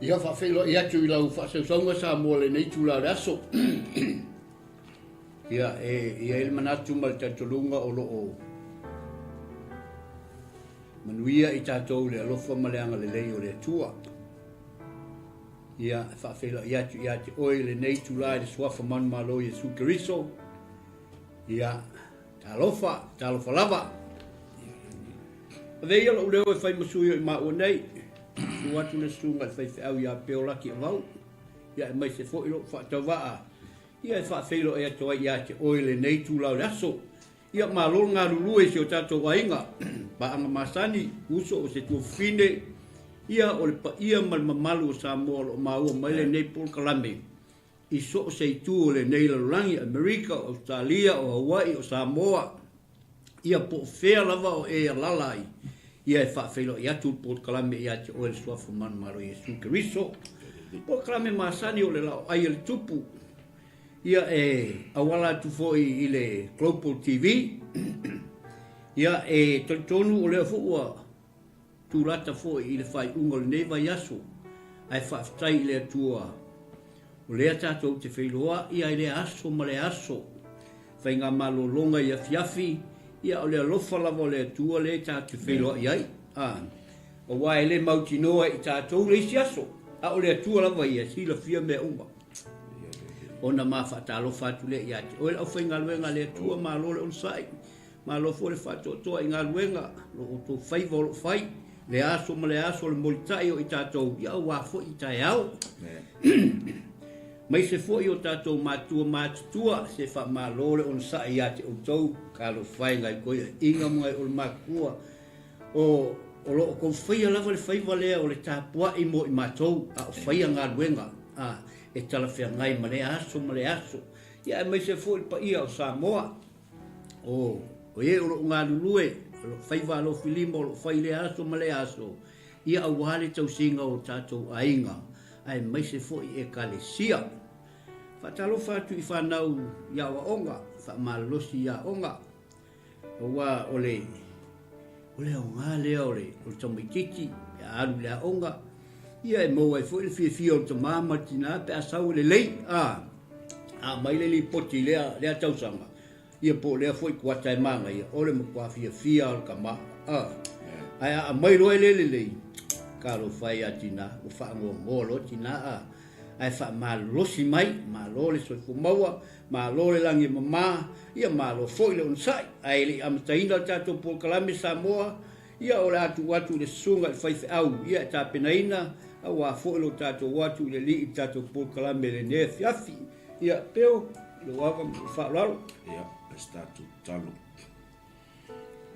Ia faafeiloai atu i lau faasausauga Samoa i lenei itula o le aso. Ia, e i ai le manatu ma le talitonuga o lo o manuia i tatou i le alofa ma le agalelei o le Atua. Ia, e faafeiloai atu ia te oe i lenei itula i le Suafa manumalo o Iesu Keriso. Ia, Talofa, talofa lava. Avea ia lou leo e fai ma sui o i maua nei. Susu atu le susuga i le faifeau ia Peo Laki Avau, ia aemaise foi lou faatauvaa, ia e faafeiloai atu ai ia te oe i lenei itula o le aso. Ia malo le galulue i si o tatou aiga, paaga masani, uso o se tuafafine, ia o le paia ma le mamalu o Samoa o lo o maua mai lenei polokalame. I so o se itu o lenei lalolagi, Amerika, o Ausetalia, o Hawaii, o Samoa, ia po o fea lava o e alala ai, ia e faafeiloai atu le polokalame ia te oe le Suafa Manumalo Iesu Keriso. Polokalame masani o le laoai a le Tupu, ia e auala atu foi i le Global TV. Ia e talitonu o lea foi ua tulata foi i le faaiuga o lenei vaiaso, ae faafetai i le Atua o lea tatou te feiloai ai lea aso ma lea aso, faigamalologa i afiafi, ia o le alofa lava o le Atua lea tatou te feiloai ai, a, aua e le mautinoa i tatou le isi aso, a o le Atua lava ia e silafia mea uma. Ona ma faatalofa atu lea ia te oe le aufaigaluega a le Atua, malo le onosai. Malo foi le faatoatoa i galuega, lo outou faiva o lo o fai, lea aso ma lea aso le molitai o i tatou, ia aua foi i taeao. Maise foi o tatou matua matutua, se faamalo le onosai ia te outou, talofa e ngai koiaʻiga ma ngai olomakua, o o lo o tou faia lava le faiva lea o le tapuai mo i matou, a o faia galuega a e talafeagai ma lea aso ma lea aso. Ia aemaise foi le paia o Samoa. O, o e o lo o galulue, o lo o faiva alofilima, o lo o fai lea aso ma lea aso, ia aua le tausiga o tatou aiga, aemaise foi Ekalesia. Faatalofa atu i fanau i aoaoga, faamalolosi i aoga, aua o le, o le aoga lea o le, o le tamaitiiti pe a alu i le aoga, ia e maua ai foi le fiafia o le tama ma le tina pe a sau e lelei, a. A aumai le lipoti i lea, lea tausaga, ia po o lea foi kuata e manaia, o le matua fiafia o le tama. A. Ae a aumai loa e le lelei, talofa e ia tina, ua faanoanoa loa tina, a. Ae faamalolosi mai, malo le soifua maua, malo le lagi e mama, ia malo foi le onosai. Ae le i amataina le tatou polokalame Samoa, Ia o le a tuu atu i le susuga i le faifeau ia e tapenaina aua foi lo tatou o atu i le Alii i le tatou polokalame i lenei afiafi. Ia Peo, i lou ava ma lou faaaloalo. Ia, e se tatou tatalo.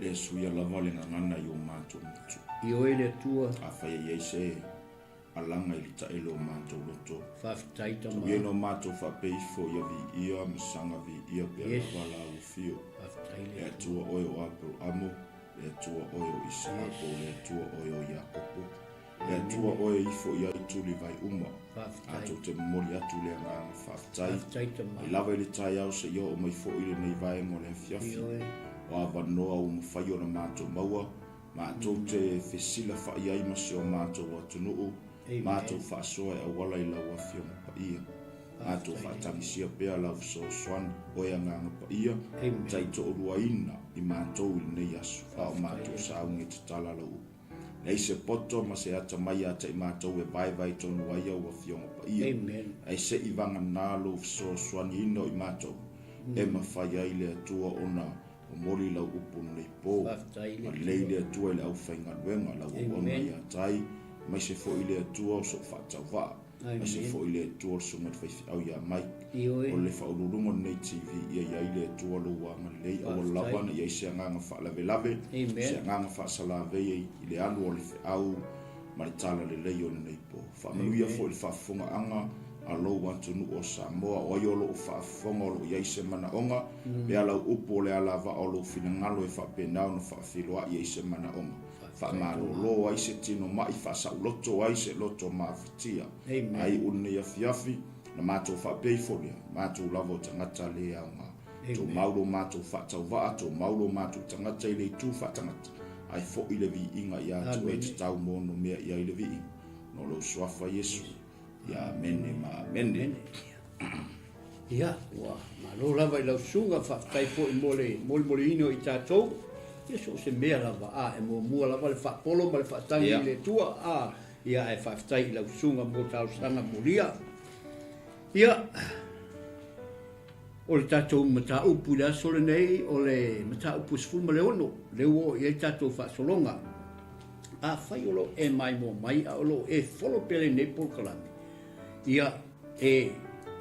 Le suia lava le gagana i o matou motu. Ioe le Atua. Afai e i ai se alaga i le taele o matou loto. Faafetai tama. Tuia ina o matou faapea ifo ia viia ma saga viia pea Yes. lava la ua fio. Faafetai le Le Atua. Atua oe o Aperamo, le Atua oe o Isaako, Yes. le Atua oe o Iakopo, le Atua oe e ifo i ai tuli vai uma. Faafetai. Matou te momoli atu le agaga faafetai. Faafetai tama. Mai lava i le taeao seia oo mai foi lenei vaega o le afiafi. Ioe. O avanoa ua mafai ona matou maua Matou te fesilafa'i ai ma si o matou atunuu, matou faasoa e auala i lau Afioga Paia. Matou faatagisia pea lau fesoasoani, oe Agaga Paia, taitoaluaina i matou i lenei aso, a o matou sauga i tatala lau upu. Leai se poto ma se atamai ia te i matou e vaevae tonu ai au Afioga Paia, ae se i vagana lou fesoasoaniina o i matou, e mafai ai le Atua ona Momoli lau upu lenei po. Alelei le Atua i le aufaigaluega, lau auauna ia Tai, aemaise foi le Atua o sou faatauvaa, aemaise foi le Atua o le susuga i le faifeau ia Mike. O le faauluuluga o lenei TV, ia i ai le Atua lou agalelei, aua lava ne i ai se agaga faalavelave, se agaga faasalavei i le alu o le feau ma le talalelei o lenei po. Faamanuia foi i le faafofogaaga a lou atunuu o Samoa, o ai o lo o faafofoga o lo o i ai se manaoga, pe a lau upu o le alavaa o lou finagalo e faapena ona faafiloa'i ai se manaoga, faamalolo ai se tino ma'i, faasauloto ai se loto mafatia. A iu lenei afiafi, na matou faapea ifo lea, matou lava o tagata le aoga. Tou mau lo matou faatauvaa, tou mau lo matou tagata i le itu faatagata, ae foi le viiga ia te oe e tatau mo ono mea i ai le viiga. No lou suafa Iesu. Ia amene ma amene. Ia, ua malo lava i lau susuga, faafetai foi mo le molimoliina o i tatou, ia so o se mea lava, a, e muamua lava le faapolo ma le faatagi i le Atua, a, ia ae faafetai i lau susuga mo talosaga molia. Ia, o le tatou mataupu i le aso lenei, o le mataupu e 16, lea ua oo i ai tatou faasologa. Afai o lo o e maimoa mai a o lo o e follow pea lenei polokalame, ia, e,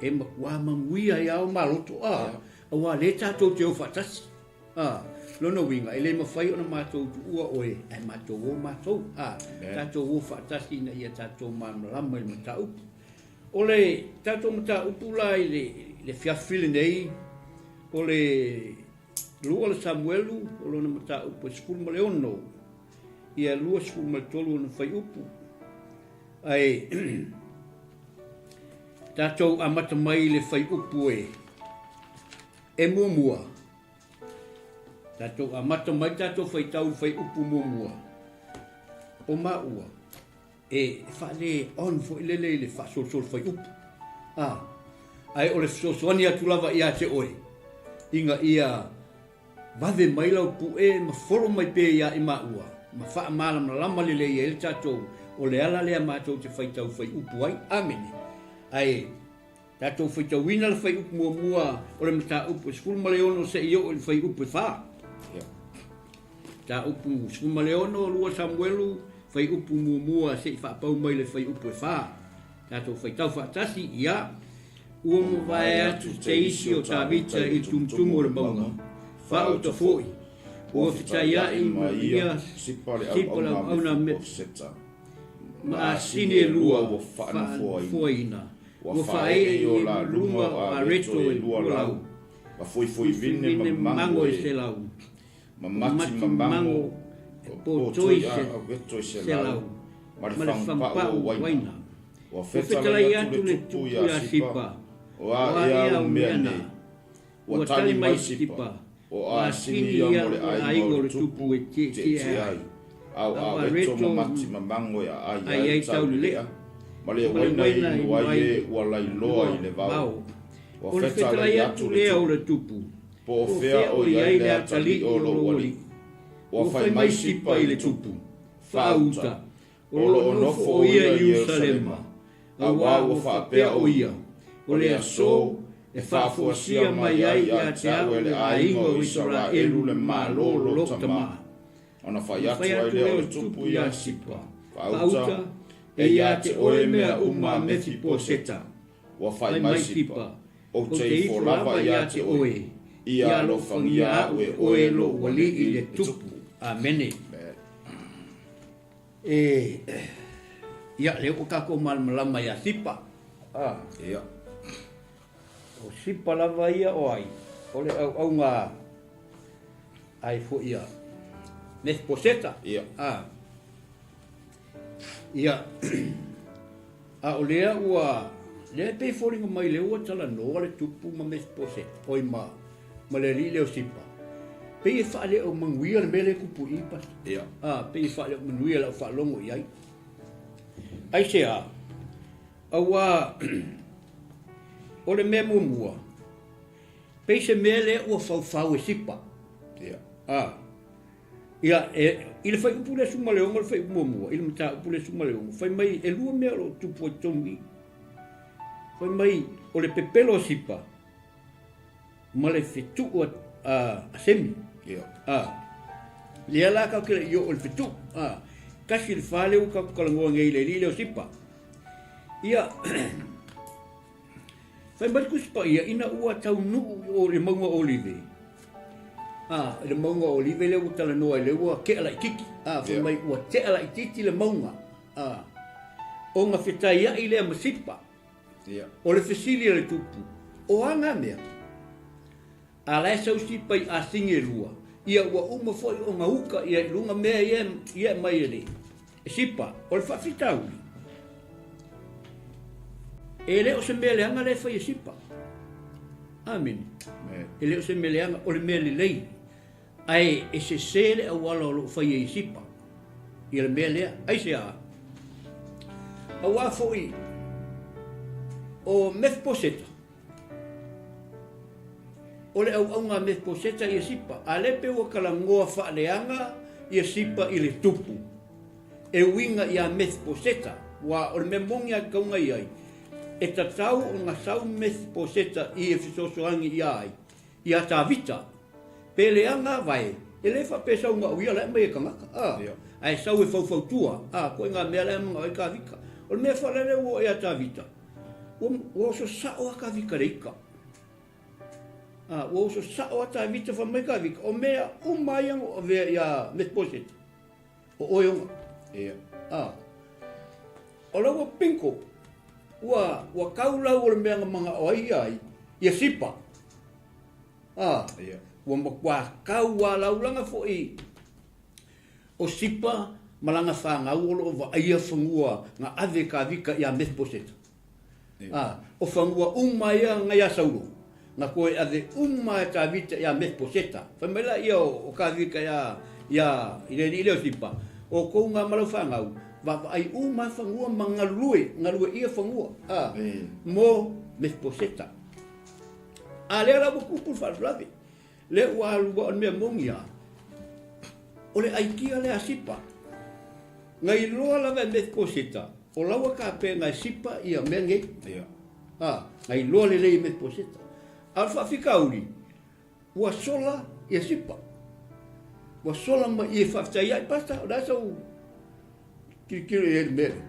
e matua manuia ai lava o maloto, a, aua lea tatou te o faatasi. A, lona uiga, e le mafai ona matou tuua oe, ae matou o matou, a, tatou o faatasi ina ia tatou malamalama i le mataupu. O le tatou mataupu la i le, le afiafi lenei, o le lua o le Samuelu, o lona mataupu e 16, ia 23 ona fuaiupu. Ae tatou amata mai i le fuaiupu e, e muamua. Tatou amata mai tatou faitau i le fuaiupu muamua. O maua e faale on foi lele i le faasolosolo fuaiupu. A, ae o le fesoasoani atu lava ia te oe, ina ia Vave mai lau pue ma folo mai pea ia i maua, ma faamalamalama lelei ai le tatou, o le ala lea matou te faitau faiupu ai. Amene. Ae, tatou faitauina le faiupu muamua o le mataupu e 16 seia oo i le faiupu e fa. Mataupu 16, 2 Samuelu, faiupu muamua se i faapau mai le faiupu e fa. Tatou faitau faatasi, ia. Ua mavae atu te isi o Tavita i le tumutumu o le mauga, faauta foi, ua fetaiaʻi ma ia Sipa le auauna ma asini e lua ua faanofoaina, ua faaee i luma o areto e 200, ma fuifuivine ma mago e 100, ma mati ma mago e potoi 100, ma le fagupau o waina. Ua Ua fetalai atu le tupu iā Sipa, O a ea au mea nei? Ua tali mai Sipa, O asini ia mo le aiga o le tupu e tietie ai, a o areto ma mati ma mago e aai ai taulelea, ma le waina e inu ai e ua lailoa i le vao. Ua O le fetalai fetalai atu atu le lea o tupu, le tupu, Po o Po o fea fea o o i i ai ai le le atalii atalii o o lou lou alii? alii? Ua Ua fai fai mai mai Sipa Sipa i i le le tupu, tupu, Faauta, Faauta, O o lo lo o o nofo nofo o o ia ia i i Ierusalema, Ierusalema, auā auā ua ua faapea faapea o o ia, ia, O O le le aso aso e e faafuasia faafoasia mai mai ai ai ia ia te te au au e le le aiga aiga o o Isaraelu Isaraelu le le Malo Malo o o lou lou tama. tama. Ona fai Ona atu fai ai atu lea lea o o le le tupu tupu iā iā Sipa, Sipa, Faauta, Faauta, e e ia ia te te oe oe mea mea uma uma a a Mefiposeta. Mefiposeta. Ua fai Fai mai mai Sipa, Sipa, Ou Ou te te ifo ifo lava lava ia ia te te oe, oe, ia ia alofagia alofagia au au e e oe oe lou lou alii alii le le tupu. tupu. Amene. E, ia, lea ua tatou malamalama ia Sipa. A. Ia. O Sipa lava ia o ai? O le auauna ai foi ia Mefiposeta. Ia. A. Ia, a o lea ua, lea e pei e foliga mai lea ua talanoa le tupu ma Mefiposeta, oi ma, ma le alii lea o Sipa. Pei e faaleo manuia le mea lea e tupu i i, Pastor. Ia. A, pei e faaleo manuia lau faalogo i ai. Aisea? Auā, o le mea muamua, pei se mea lea ua faufau e Sipa. Ia. A, ia, e, i le fuaiupu lea 16, le fuaiupu muamua, i le mataupu lea 16, fai mai, e lua mea o lo o tupu ai totonu i i. Fai mai, o le pepelo a Sipa ma le fetuu a, a, a Semi. Ia. A, lea la tatou te le i oo i le fetuu. A, tasi i le fa lea ua tatou talanoa nei i le alii lea o Sipa. Ia, fai mai le Tusi Paia, ina ua taunuu i o i le mauga o Olive, a, i le mauga o Olive lea ua talanoa ai, lea ua tea laitiiti, a, fai mai ua tea laitiiti le mauga, a, ona fetaiai lea ma Sipa. O le fesili a le tupu, o a na mea? A la e sau Sipa i asini e lua, ia ua uma foi ona uka ia i luga mea ia e aumai e le Sipa. O le faafitauli, e le o se mea leaga lea e fai e Sipa. Amene. E le o se mea leaga, o le mea lelei. Ae e sese le auala o lo o fai ai e Sipa ia le mea lea. Aisea? Auā foi o Mefiposeta, o le auauna a Mefiposeta ia Sipa, a lea pei ua talanoa faaleaga ia Sipa i le tupu e uiga ia Mefiposeta, aua o le mea moni lava e tatau ona i ai, e tatau ona sau Mefiposeta i e fesoasoani ia ai? Ia Tavita, pe leaga vae, e le faapea e sau na o ia la e aumai e tagata, a, ae sau e faufautua, a, koe ngā mea la e manao ai Tavita. O le mea foi lea ua oo ia Tavita, ua, ua oso sao a Tavita le ika. A, ua oso sao a Tavita, fai mai Tavita, o mea uma ia na ou avea ia Mephibosheth, o oe ona. Ia. A, o la ua pinko, ua, ua kau lau o le mea na manao ai ia ai, ia Sipa. A, Ia. ua matua kau a laulaga foi o Sipa ma lana fanau o lo o vaaia fanua na ave Tavita ia Mephibosheth. A, o fanua uma ia na iā Saulo, na toe ave uma e Tavita iā Mefiposeta. Fai mai laia o Tavita iā, iā, i le alii lea o Sipa, O kou ngā ma lau fanau, vaavaai uma lava fanua ma galue, galue ʻia fanua, a, mo Mefiposeta. A lea la ua tupu le faalavelave, lea ua alu a o le mea moni lava, o le aikia lea a Sipa. Na iloa lava e Mefiposeta, o laua tapena e Sipa ia mea nei. Ia. A, na iloa lelei e Mefiposeta. A o le faafitauli, ua sola ia Sipa. Ua sola mai i e faafetai ai, Pastor, o le a sau tilotilo i ai i le mea lea?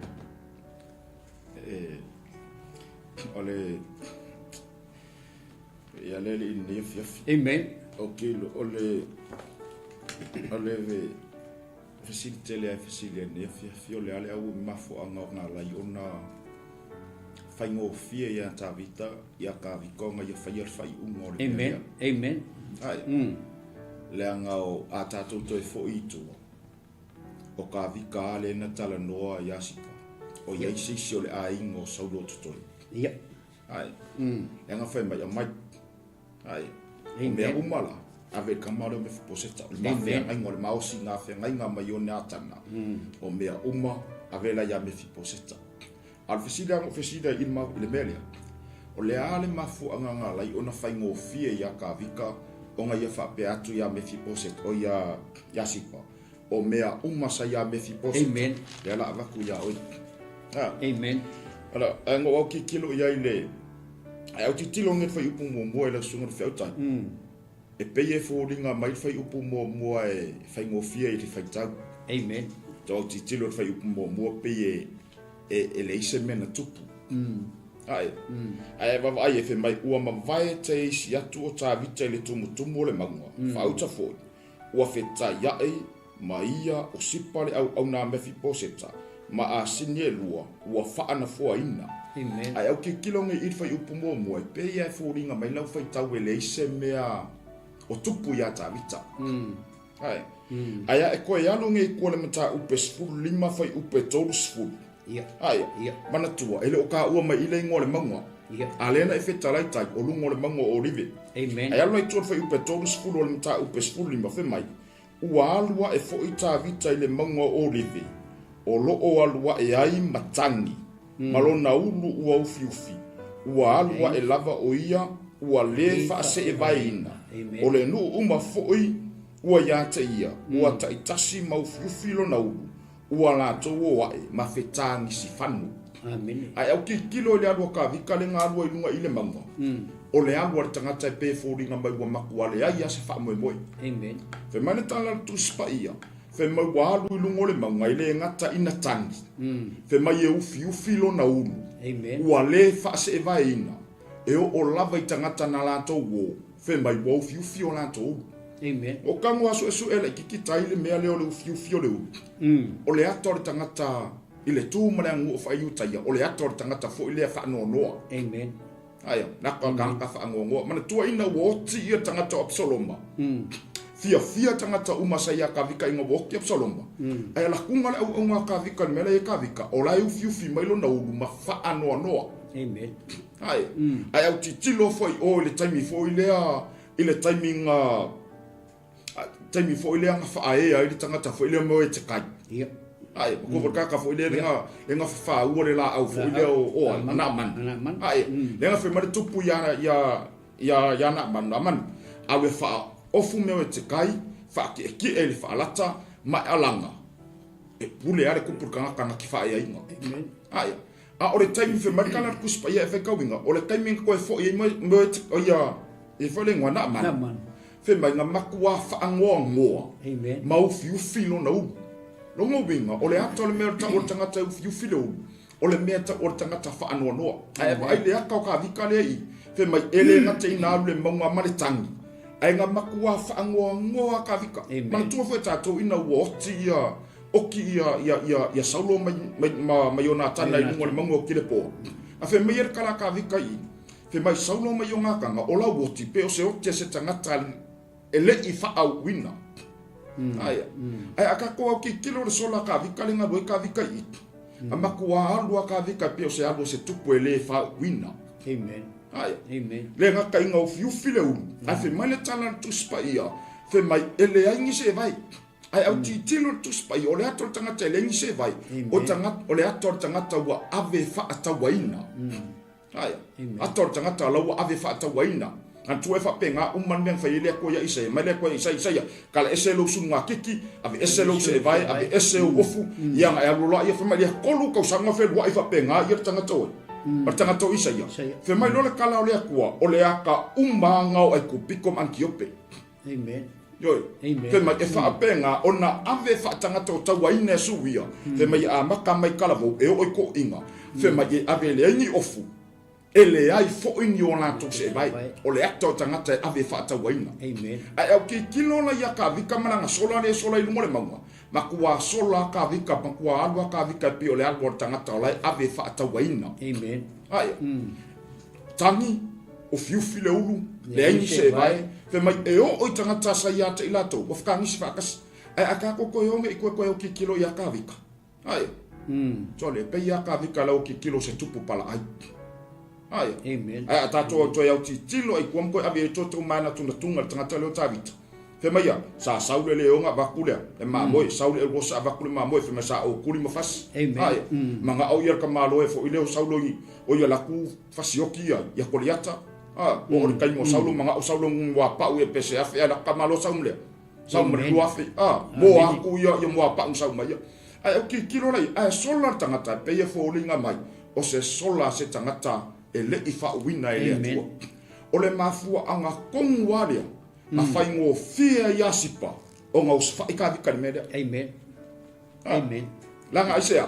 E, o le, ia le alii i lenei afiafi. Amen. Ok, o le, o le, Fesili tele a e fesili ai nei afiafi, o le a le au mafuaaga o galai ona faigofie ia Tavita ia Kavika ona ia faia le faaiuga o le mea lea. Amen. Amen. Ae, leaga o a tatou toe foi i tua, o Kavika a lea na talanoa ia Sipa, o i ai se isi o le aiga o Saulo o totoe. Ia. Ae, leaga fai mai, aumai. Ai, o mea uma la, ave i le kama lea o Mefiposeta, o le mafeagaiga, o le maosiga feagaiga mai Ioneatana, o mea uma, ave la ia Mefiposeta. A o le fesili lava na ou fesili ai i le mea lea, o le a le mafuaaga na ala ai ona faigofie ia Kavika ona ia faapea atu ia Mefiposeta, o ia, ia Sipa, o mea uma sa ia Mefiposeta, Amen. lea la avatu ia oe. Ha. Amen. Ala, ae na ou autitilo i ai i le, ae autitilo nei le fuaiupu muamua i lau susuga i le feautai. E pei e foliga mai le fuaiupu muamua e faigofie i le faitau. Amen. Tau autitilo i le fuaiupu muamua pei e, e, e leai se mea na tupu. Ae, ae vaavaai e fai mai, ua mavae te isi atu o Tavita i le tumutumu o le mauga, faauta foi, Ua fetaiaʻi ma ia o Sipa le auauna a Mefiposeta, ma asini e lua, ua faanafoaina. Amen. Ae autilotilo nei i le fuaiupu muamua, e pei lava e foliga mai lau faitau e leai se mea o tupu iā Tavita. Ae, ae a e toe alu nei i tua i le mataupu e 15 fuaiupu e 30, Ia. Ae, Ia. manatua, e le o taua mai i le igoa o le mauga. Ia. A lea na e fetalai tai, o luga o le mauga o Olive. Amen. Ae alu ai tua i le fuaiupu e 30 o le mataupu e 15, fai mai, Ua alu ae foi Tavita i le mauga o Olive, o lo o alu ae ai matagi, ma lona ulu ua ufiufi, ua alu ae lava o ia ua le faaseevaeina, o le nuu uma foi ua ia te ia, ua taitasi ma ufiufi lona ulu, Ua latou o ae ma fetagisi-fanu. Amene. Ae autilotilo i le alu a Kavika le galua i luga i le mauga, o le alu a le tagata e pei e foliga mai ua matua leai lava se faamoemoe. Amen. Fai mai le tala a le Tusi Paia, fai mai ua alu i luga o le mauga e le gata ina tagi, fai mai e ufiufi lona ulu, Amen. ua le faaseevaeina, e oo lava i tagata na latou o, fai mai ua ufiufi o latou ulu. Amen. O ka ngua suesue laitiiti tai le mea lea o le ufiufi o le ulu. O le ata o le tagata i le tu ma le aganuu faa-Iutaia, o le ata o le tagata foi lea faanoanoa. Amen. Aia, na ka tagata faanoanoa. Manatua ina ua oti ia tagata o Absaloma. Fiafia tagata uma sa ia Kavika ina ua oti Absaloma. Ae lakuga le auauna a Kavika i le mea la e i ai Kavika, o la e ufiufi mai lona ulu ma faanoanoa. Amen. Ae, ae autitilo foi o i le taimi foi lea I le taimi na taimi foi lea na faaea ai le tagata foi lea mo e te kai. Ia. Ae, ma kua kaka foi lea lenga lenga fafaua le laau foi lea o o ai, Naamani. Ae, lenga fai mai le tupu ia ia ia ia Naamani, Naamani, alu e faaofu mea o e te kai, faakiekie i le faalata, ma e alaga, e pule lava le kupu i le tagata na te faaeaina. Ae, a o le taimi fai mai le tala a le Tusi Paia e faitauina, o le taimi na toe foi ai mai mea o ia, e foi le igoa Naamani. Fai mai na matua faanoanoa ma ufiufi lona ulu. Lona uiga, o le ata o le mea o le tau o le tagata e ufiufi le ulu, o le mea tau o le tagata faanoanoa. Ae vaai le ata o Kavika lea i i, fai mai e le gata ina alu le mauga ma le tagi, ae na matua faanoanoa Kavika. Manatua foi e tatou ina ua oti ia oki ia ia ia ia Saulo mai mai mai Ionatana i luga o le mauga o Kilepoa. A fai mai e le tala a Kavika i i, Fai mai Saulo ma Ionatana, O lau oti, pe o se oti a se tagata e le i faauuina. Aia. Ae a tatou autitilo le sola kavika le galu ai kavika i i. A matua alu a kavika pe o se alu a se tupu e le faauuina. Amen. Aia. Amen. Le gata ina ufiufi le ulu, ae fai mai le tala a le Tusi Paia, fai mai e leai ni se vai. Ae autitilo le Tusi Paia, o le ata o le tagata e leai ni se vai, o, tagata, o le ata o le tagata ua ave faatauaina. Ae, ata o le tagata la ua ave faatauaina. Manatua e faapena uma le mea na fai ai le Atua ia Isaia. Mai le Atua ia Isaia, Isaia, kala ese lou sulugatiti, ave ese lou seevae, ave ese ou ofu, ia na e alu loa ia. Fai mai ia tolu tausaga feluai faapena ia le tagata oe. O le tagata o Isaia. Fai mai loa le kala o le Atua, o le ata uma aga o Aikupito ma Anitiope. Amen. Ioe. Amen. Fai mai, e faapena ona ave faatagata o tauaina e suia, fai mai e amata mai Kalavou e oo i Koʻiga, fai mai e ave e leai ni ofu, e leai foi ni o latou seevae, o le ata o tagata e ave e faatauaina. Amen. Ae au tilotilo la ia Kavika ma lana sola lea e sola i luga o le mauga, matua sola a Kavika, matua alu a Kavika e pei o le alu a le tagata o la e ave e faatauaina. Amen. Aia. Tagi, ufiufi le ulu, leai ni seevae, fai mai e oo i tagata sa ia te i latou, ua whakangisi whaakasi. Ae a ka koe onge i koe koe o kikilo i a Kavika. Ae, sole, pei ia Kavika lau kikilo se tupu pala ai. Ae, Amen. Ae a tātou au toe au titilo ai kua koe avi e toe tau maena tuna tunga le tagata leo Tavita. Fai mai ia, sa sau le leoga avaku lea, le mamoe, sau le eluosa avaku le mamoe, fai mai sa okuli ma fasi. Ae, mangao ia le tamaloa e foi lea o Saulo i, o ia laku fasioki ia, ia Koliata. A, ua o le taimi o Saulo, mangao Saulo ngun pau ia pe se afe, ae laku tamaloa sau ma lea. Sau ma le 2000, a, moa aku ia, ia moa pau sau mai ia. Ae au tilotilo la ia, ae sola le tagata, e pei e foliga mai, o se sola a se tagata e le i faauina e le Atua. O le mafuaaga tonu lava lea, Na faigofie ai ia Sipa ona osofai Kavika i le mea lea. Amen. Amen. Leaga aisea?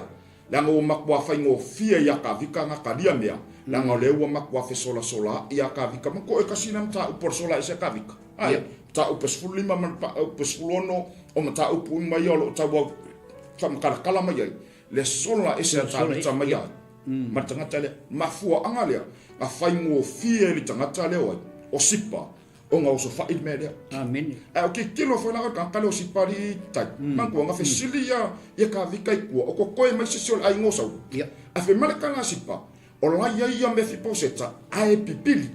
Leaga ua matua faigofie ia Kavika na talia mea, leaga o lea ua matua fesolasolaaʻi ia Kavika ma koe tasi lea mataupu o le sola ese a Kavika. Ae, mataupu e 15 ma mataupu e 16 o mataupu uma ia o lo o tau au faamatalatala mai ai le sola ese a Kavika mai ai ma le tagata lea. Mafuaaga lea na faigofie i le tagata lea o ai? O Sipa ona osofai le mea lea. Amene. Ae o tilotilo foi la o le tagata lea o Sipa alii tai, manatua na fesili ia ia Kavika i tua, o totoe mai se isi o le aiga o Saulo. Ae fai mai le tala a Sipa, o la e i ai ia Mefiposeta ae pipili.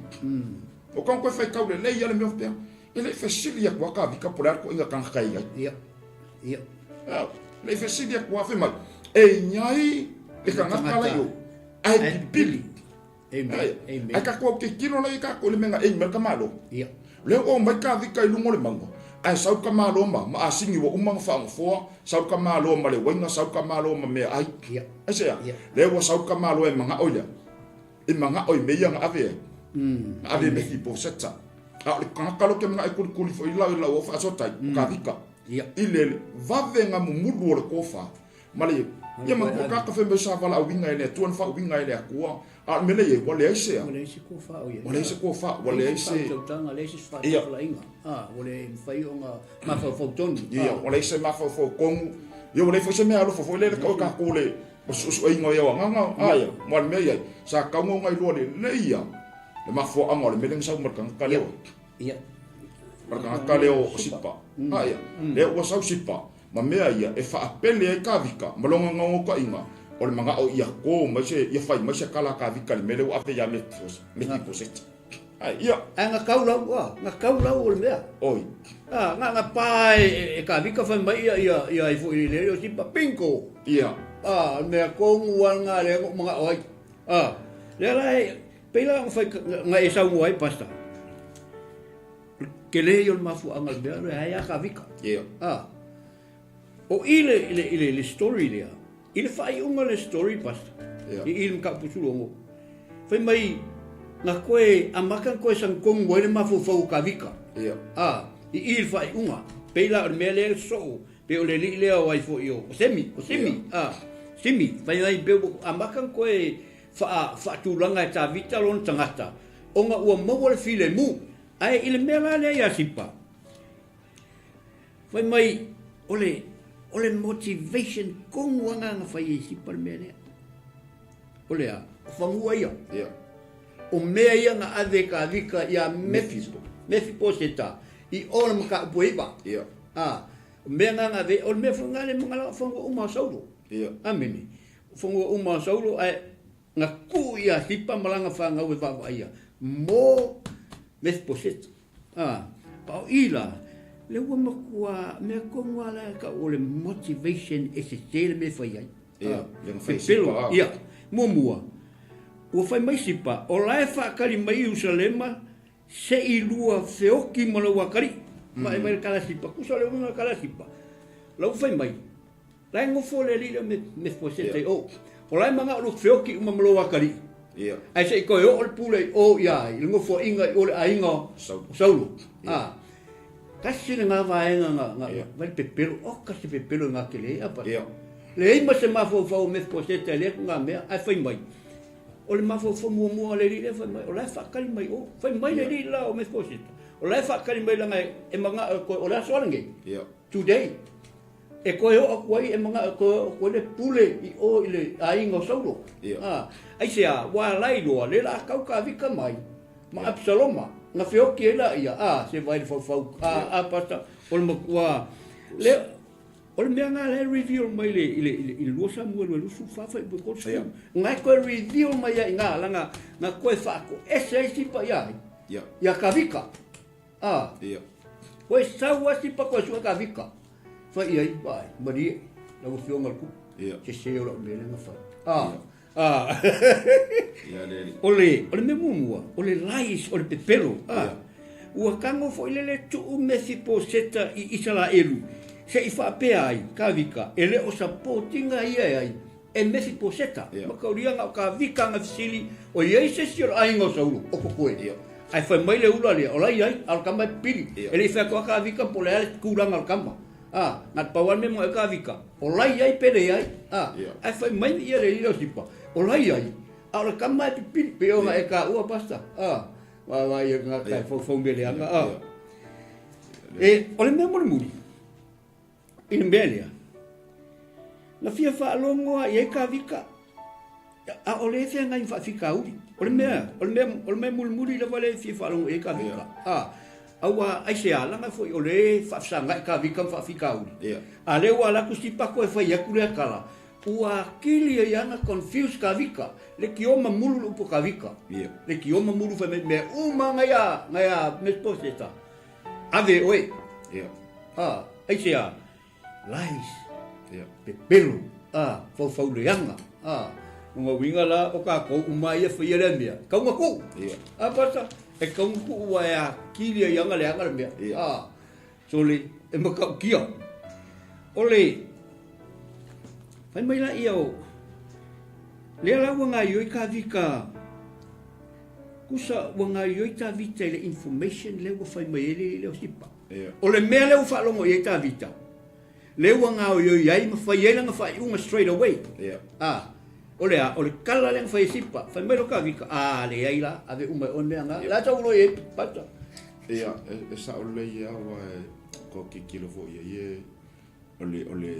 O kona toe faitau lelei ia le mea faapea, e le i fesili atu lava Kavika po o le a le ituaiga tagata e i ai. Ia. Ia. E le i fesili atu lava, fai mai, e i ai le tagata la i o, ae pipili. Amen. Amen. Ae tatou tilotilo la ia tatou i le mea na aim ai le tamaloa. Ia. Lea ua omai Kavika i luga o le mauga, ae sau le tamaloa ma, ma asini ua uma ona faaogafoa, sau le tamaloa ma le uaina, sau le tamaloa ma meaai. Ia. Aisea? Ia. Lea ua sau le tamaloa e manao i le a? E manao i mea ia na ave ai. Na ave e Mefiboseta. A o le tagata lea ou te manao e kulikuli foi lau i lau au faasoa tai, o Kavika. Ia. I le vave na mumulu o le tofa, Ma le, ia ma kua kaka fai mai sa valaauina e le Atua na faauiga e le Atua. A o le mea lea i ai, ua leai se a? Ua leai se tofa o i ai. Ua leai se tofa, ua leai se. Faautautaga, leai se faatofalaiga. A, ua le mafai ona mafaufau tonu. Ia, ua leai se mafaufau tonu. Ia, ua leai foi se mea alofa foi lea le tau e tatou le o suesueina o ia agaga. A ia, ma le mea i ai, sa tatau ona iloa lelei ia le mafuaaga o le mea lea na sau ma le tagata lea. Ia. Ma le tagata lea o Sipa. A ia, lea ua sau Sipa, ma mea ia e faapele ai Kavika ma lona naunautaiga o le manao ia to mai se, ia fai mai se kala a Kavika i le mea lea ua ave ia Mefibosete. Ai, ia. Ae na kau lau, a, na kau lau o le mea. Oi. A, na, na pa e, e Kavika fai mai ia, ia, ia ai foi i le o Sipa, bingo! Ia. A, o le mea tonu lava lena lea na ou manao ai. A, lea la e, pei la ona fai, na e saunoa ai, Pastor. Tele ia o le mafuaaga o le mea lea, ai a Kavika. Ia. A, o i le, le, le, le story lea, I le faaiuga o le story pastor, i i le mataupu Sulogo, fai mai na koe amata na koe sagitonu ai le mafaufau o Kavika. A, i i le faaiuga, pei la o le mea lea e soo, pei o le alii lea o ai foi o Semi, o Simi, a, Simi, fai mai pei ua amata na koe faa, faatulaga e Tavita lona tagata, ona ua maua le filemu. Ae i le mea la lea ia Sipa, Fai mai, o le, o le motivation tonu lava na fai ai Sipa le mea lea. O le a? O fanua ia. Yeah. O mea ia na ave e Kavika ia Mefipo, Mefiposeta, i o le mataupu e iva. Yeah. A, o mea na na ave, o le mea foi na le mangala o fanua uma o Saulo. Yeah. Amene. O fanua uma o Saulo, ae Na tuu ia Sipa ma lana fanau e vaavaaia mo Mefiposeta. A, a o i la, le ua matua mea tonu lava la e tau o le motivation e sese le mea e fai ai. Ia, le na fai Sipa a. Ia, muamua, ua fai mai Sipa, o la e faatali mai i Ierusalema se i lua feoki ma lou atalii. Vaai mai le tala a Sipa, tusa o le uiga o le tala a Sipa, la ua fai mai, La e nofo le alii lea Mefiposeta i o. O la e manao lou feoki uma ma lou atalii. Ae se i toe oo le pule i o ia ai, i le nofoaiga i o le aiga o Saulo. A, tasi lena vaega na, na, vai le pepelo, oka se pepelo i ngā kele, apa. Leai ma se mafaufau o Mefiposeta i lea tugā mea, ae fai mai, o le mafaufau muamua o le alii lea fai mai, o la e faatali mai o. Fai mai le alii la o Mefiposeta, o la e faatali mai leaga e manao e koe, o le aso a lenei, today. E toe oo atu ai, e manao e toe oo atu ai le pule i o i le aiga o Saulo. A, aisea, ua ala iloa, le la kau Kavika mai, ma Apisaloma, na feoki ai laia, a, se vai le faufau, a, a, pasta, o le matua, le, o le mea nga le reveal mai le, i le, i le, i le 2 Samuelu e 24 fai upu e 30. Nga e toe reveal mai ai nga, langa, nga koe whaako ese ai sipa ia ai, ia Kavika. A, Ia. Koe sau a sipa koe sue ka vika. Fai i ai, vaai, malie, lau afioga le kupu. Ia. Sese o lau mea lea na fai. A, a. Ia le alii. O le, o le mea muamua, o le lies, o le pepelo. A, Ia. ua tago foi le le tuu Mefiposeta i Isaraelu, se i faapea ai, ka vika, e le o supportinga ia e ai, E Mefiposeta, Ia. ma kaulia na o ka vika na fesili, o i ai se isi o le aiga o Saulo, o kokoe. Ia. Ae fai mai le ula lea, o la i ai, a o le kama e pipili. Ia. E le i fai atu a ka vika po o le a le tulaga o le kama. A, na te pau lava le mea mo e ka vika, o la i ai pe leai. A, Ia. ae fai mai ia le alii o Sipa, o la i ai, a o le kama e pipili. Pei ona e taua, Pastor. A, vaavaai e gata e faufau mea leaga. A. Ia. E, o le mea mulimuli, I le mea lea, na fia faalogo lava i ai Kavika, ʻaʻole e feagai ma faafitauli. O le mea, o le mea, o le mea mulimuli lava lea e fia faalogo i ai Kavika. A, aua aisea, leaga foi o lea e faafesagai Kavika ma faafitauli. A lea ua alu atu Sipako e fai atu lea tala, ua atili ai lava ona confuse Kavika, lekioma mulu le upu a Kavika. Lekioma mulu fai mai mea uma lava ia, ia Mefiposeta. Ave e oe. Ia. A, aisea? Lies. Ia. Pepelo. A, faufauleaga. A, o ngā uiga la o kākou uma ia whaia lea mea. Kaunga kuu. Ia. A, pasa, e kaunga kuu wa e a kili ai anga leaga le mea. Ia. A, sole, e makautia. O le, whai mai la ia o, lea la ua ngā ioi ka vika, Kusa ua gaoioi Tavita i le information lea ua fai mai ai le alii lea o Sipa. O le mea lea ua faalogo i ai Tavita, lea ua gaoioi ai ma fai ai lana faaiuga straight away. A, o le a? O le tala lea na fai e Sipa, fai mai loa Tavita, a, leai la, ave uma e oe mea na. O le a tau iloa i ai Pata? Ia, e sao lelei lava aua e kua tilotilo foi i ai e O le, o le,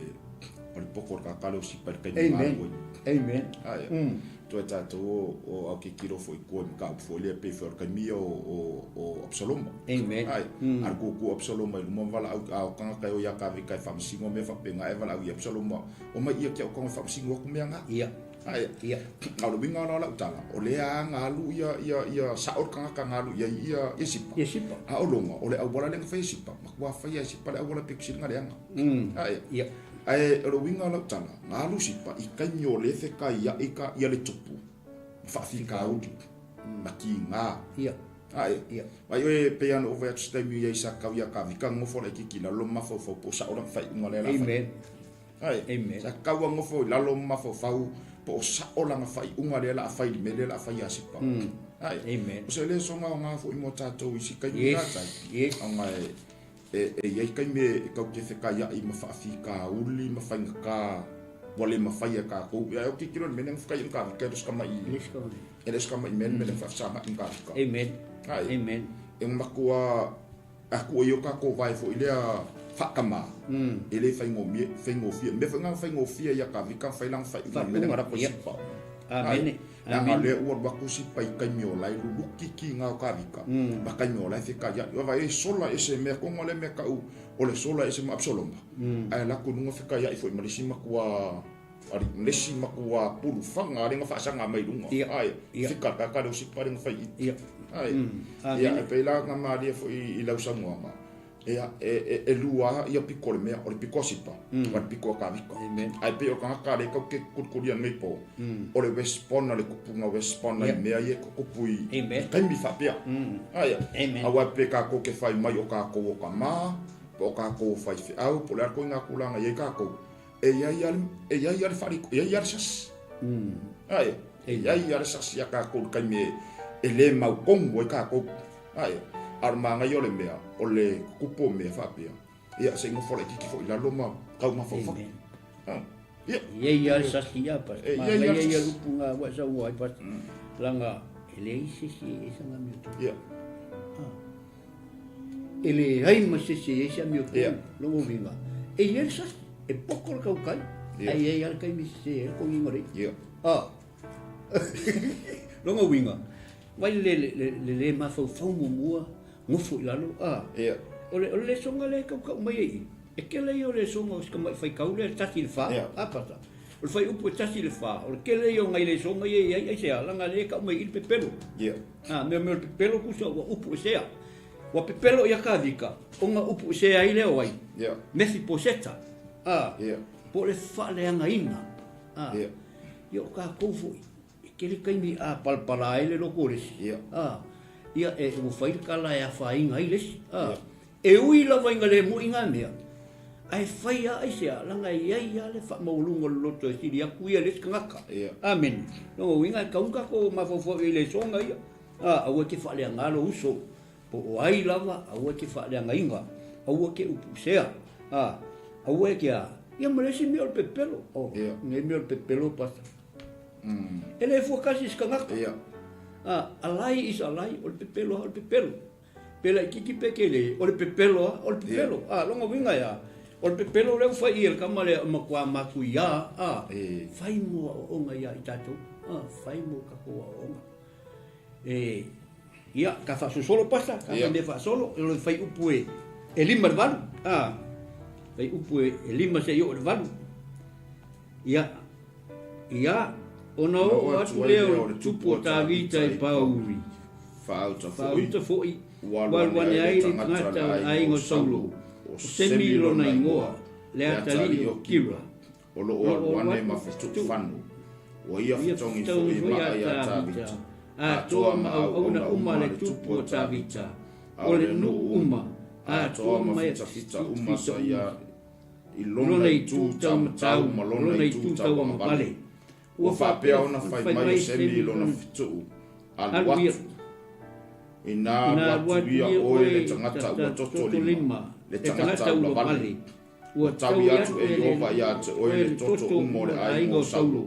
o le poko o le kakale o sipa i le taimi Amen. galue. Amen. Aia. Toe tātou o, o au kikilo foi koe ma ka upu foi lea pei foi o le taimi ia o, o, o Absaloma. Amen. Ai, a le kūkū Absaloma i luma ma valaau, a o tangata e o ia ka vika e whamasingo mea whapenga e valaau i Absaloma, o mai ia ki au konga whamasingo aku mea ngā. Ia. Ae, Ia. A o le uiga la o lau tala, o lea lava na alu ia, ia, ia sao le tagata na alu i ai ia, ia Sipa. Ia Sipa. A o lona, o le auala lea na fai e Sipa, matua faia e Sipa le auala pito sili ona leaga. Ae, Ia. Ae o le uiga o lau tala, na alu Sipa i taimi o lea e fekaiai ka, ia le tupu, ma faafitauli, ma tiga. Ia. Ae, Ia. Ai oe, pei lava ona ou fai atu se taimi i ai sa tau ia Kavika nofo laitiiti i lalo ma mafaufau po o sao lana faaiuga lea o le a fai. Amen. Ai, Amen. Sa tau a nofo i lalo ma mafaufau po o sao lana faaiuga lea o le a fai i le mea lea o le a fai ia Sipa. Ai, Amen. O se lesoga aoga foi mo tatou i si taimi Yes. tatai. Yes. Ona e i ai taimi e tau te fekaiai ma faafitauli ma faigata ua le mafai e tatou. Ia, e tilotilo i le mea lea na fekai ai ma Kavika, e le o se tama'i, Le se tama'i. e le o se tama'i mea le mea lea na faafesaga'i ma Kavika. Amen. Ai. Amen. E matua a tuu ai o tatou vae foi lea faatama, e le faigofie, faigofie. Mea foi na faigofie ia Kavika fai lana faaiuga i le mea lea na lako i Ia. Sipa. Amene. Ai. Leaga Amene. lea ua alu atu Sipa i taimi o la e luluki kiga o Kavika, ma taimi o la e fekaiai. Ua vaai e sola ese mea tonu a lea mea tau o le sola ese ma Absaloma. Ae alu atu i luga fekaiai foi ma le isi matua ali, le isi matua pulufaga lea na faasaga mai i luga. Ia. Ai, Ia. fika le tagata lea o Sipa lea na fai i. Ia. Ai. Amene. Ia, e pei la na malie foi i lau saunoaga. Ia, e lua ia piko o le mea, o le piko a Sipa, ma le piko a Kavika. Amen. Ae pei o le tagata lea tau te kulikulia nei po, o le respond a le tupuga respond ai Ia. mea ia e tutupu i Amen. taimi faapea. Ai, Amen. aua pe tatou te fai mai o tatou o tama, po o tatou o faifeau, po o le a le ituaiga tulaga e i ai tatou, e i ai lava le, e i ai lava le faale, e i ai lava le sasi. Ai, e i ai lava le sasi ia tatou i le taimi e le mautonu ai tatou. Ai, a o le manaia o le mea, o le tutupu o mea faapea, ia se i nofo laitiiti foi i lalo ma tau mafaufau. Amen. Ah, ia. E i ai lava le sasi ia, Pastor. E i ai lava le Manaia ia sasi. lupu ngā ua sau ai, Pastor. Langa, e leai se isi e i ai sana amiotonu. Ia. Ah. E leai ma se isi e i ai se amiotonu. Ia. Lona uiga, e i ai le sasi, e poto le tautai, Ia. ae i ai lava le taimi e sese ai le togiga o le i'a. Ia. Ah. Lona uiga, vai le, le, le, le le mafaufau muamua, nofo i lalo, ah. Ia. O le, o le lesoga lea e tautau mai ai i i, e tele ia o lesoga o si tamai faitau lea e 1 i le 4, Ia. a pasa. O le fuaiupu e 1 i le 4, o le tele ia o nai lesoga ia e i ai, aisea, leaga lea e tau mai i i le pepelo. Ia. Ah, mea mea o le pepelo tusa ua upu esea. Ua pepelo ia Kavika, ona upu esea ai lea o ai. Ia. Mefiposeta. Ah. Ia. Po o le faaleagaina. Ah. Ia. Ia o tatou foi, e tele taimi a palapala ai le loko o le isi. Ia. Ah. Ia e ua fai le tala e afaina ai le isi. Ah. Ia. E ui lava ina le moi ngā mea, ae fai lava aisea, leaga e i ai lava le faamaualuga o le loto e sili atu ia i le isi tagata. Ia. Amene. Lona uiga e tau tatou mafaufau i le soga ia. Ah, aua e te faaleaga lou uso, po o ai lava, aua e te faaleagaina, aua e te upuusea. Ah, aua e te a. Ia ma le isi mea o le pepelo. Oh, Ia. lenei mea o le pepelo, Pastor. E le fua kasi i se tagata. Ia. Ah, a lie is a lie, o le pepelo lava o le pepelo. Pe laitiiti pe tele, o le pepelo lava, o le pepelo. Ia. Ah, lona uiga e a? O le pepelo lea ua fai i e le tama lea o matua matuia, ah, E. fai mo aoaoga ia i tatou, ah, fai mo tatou aoaoga. E, ia, ka faasolosolo pasa, ka Ia. fai mea faasolo, e le fai upu e, e 5 i le 8, ah, fai upu e, e 5 seia oo i le 8. Ia, ia, ona oo atu lea o le tupu o Tavita i Pauri. Faauta foi, Faauta foi, ua ua alu alu ane ane ai ai le le tagata tagata o o le le aiga aiga o o Saulo, Saulo, o o Semi Semi lona lona igoa, igoa, le le atalii atalii o o Kira, Kira, o loo o loo alu alu ane ma atu fetuufano, ua ia ua ia fetogi fetogi foi foi maa ia ia Tavita, Tavita, atoa atoa ma ma auauna auauna uma uma le le tupu tupu o o Tavita, Tavita, o a o le le nuu nuu uma, uma, atoa atoa ma ma fitafita uma fitafita sa uma. ia i Lona lona itu itu taumatau taumatau ma ma lona lona itu itu tauagavale. tauagavale. Ua Ua faapea faapea ona ona fai fai mai mai o Semi Semi i lona lona fetuu, alu alu ia. atu. Ina Ina alu alu atu atu ia ia oe le oe tagata tagata ua toto toto lima, lima, le le tagata tagata ula ula vale. vale. Ua Ua taui taui atu atu e e Ieova ia te oe oe le le toto toto uma o uma le o le aiga aiga o o Saulo. Saulo.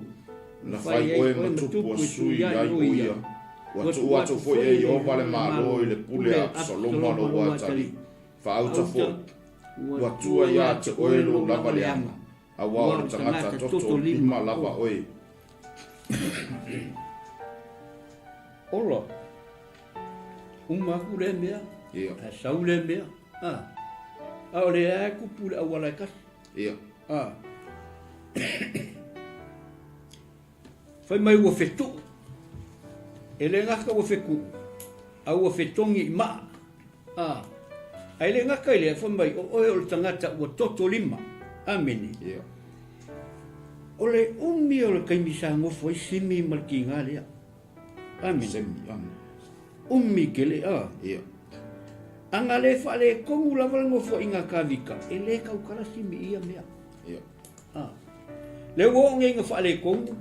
Na Na fai fai ai oe oe ma ma tupu tupu a e sui sui ai ai o o ia. ia. Ua Ua tuu tuu atu atu foi foi e e Ieova le Ieova le Malo Malo i le pule pule a a Absaloma Absaloma lou lou atalii. atalii. Faauta Faauta foi, ua ua tua tua ia ia te te oe oe lou lou lava lava leaga, leaga, aua o aua le o le tagata tagata toto toto lima lima lava o. oe. Ola, uma aku lea mea, Ia. ae sau lea mea. Ah. A o lea e kupu le auala e kasi. Ia. Ah. Fai mai ua fetuu, e le gata ua fetuu, a ua fetogi i maa. A, ae le gata i lea, fai mai o oe o le tagata ua toto lima. Amene. Ia. O le umi o le taimi sa nofo ai Simi ma le tiga lea. Amene. Semi, amene. Umi tele, a. Ia. A na le faaletonu lava le nofoaiga a Tavita, e le tautala Simi i ia mea. Ia. A. Lea ua oo nei ina faaletonu,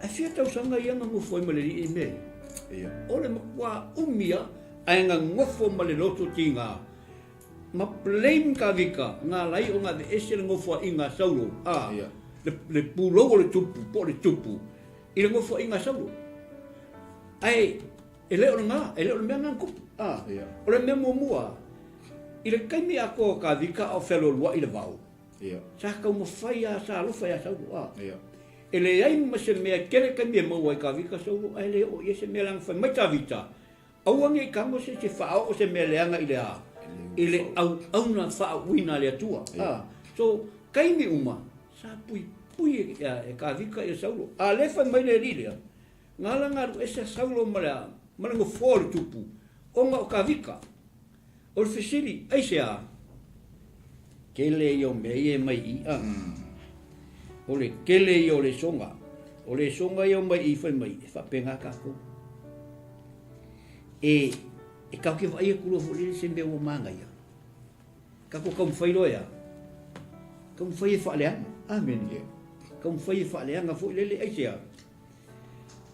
ae fia tausaga ia na nofo ai ma le alii i mea ia? Ia. O le matua umi lava, ae na nofo ma le loto tiga. Ma blame Tavita na ala ai ona aveese le nofoaiga a Saulo, a, Ia. le, le pulou o le tupu, po o le tupu, i le nofoaiga a Saulo. Ae E le o lena, e le o le mea lena na tupu. A, Ia. o le mea muamua, i le taimi atoa o Tavita a o fealualuai i le vao, Ia. sa taumafai lava, sa alofa ia Saulo. A, Ia. e leai ma se mea, e tele taimi e maua ai Tavita Saulo, ae le oo i ai se mea leaga fai mai Tavita, aua ne i tago se isi e faaoo se mea leaga i le a? I le auauna faauuina a le Atua. A, so, taimi uma, sa puipui e Tavita ia Saulo. A lea e fai mai le alii lea, Na ala na alu ese a Saulo ma le ma le nofoa o le tupu, ona o Tavita. O le fesili, aisea? Tele ia o mea ia e mai i a. O le tele ia o lesona. O lesona ia o mai i fai mai, e faapena tatou. E, e tatou te vaai atu loa foi lele se mea ua manaia. Tatou taumafai loa e a? Taumafai e faaleaga. Amene. Taumafai e faaleaga foi lele, aisea?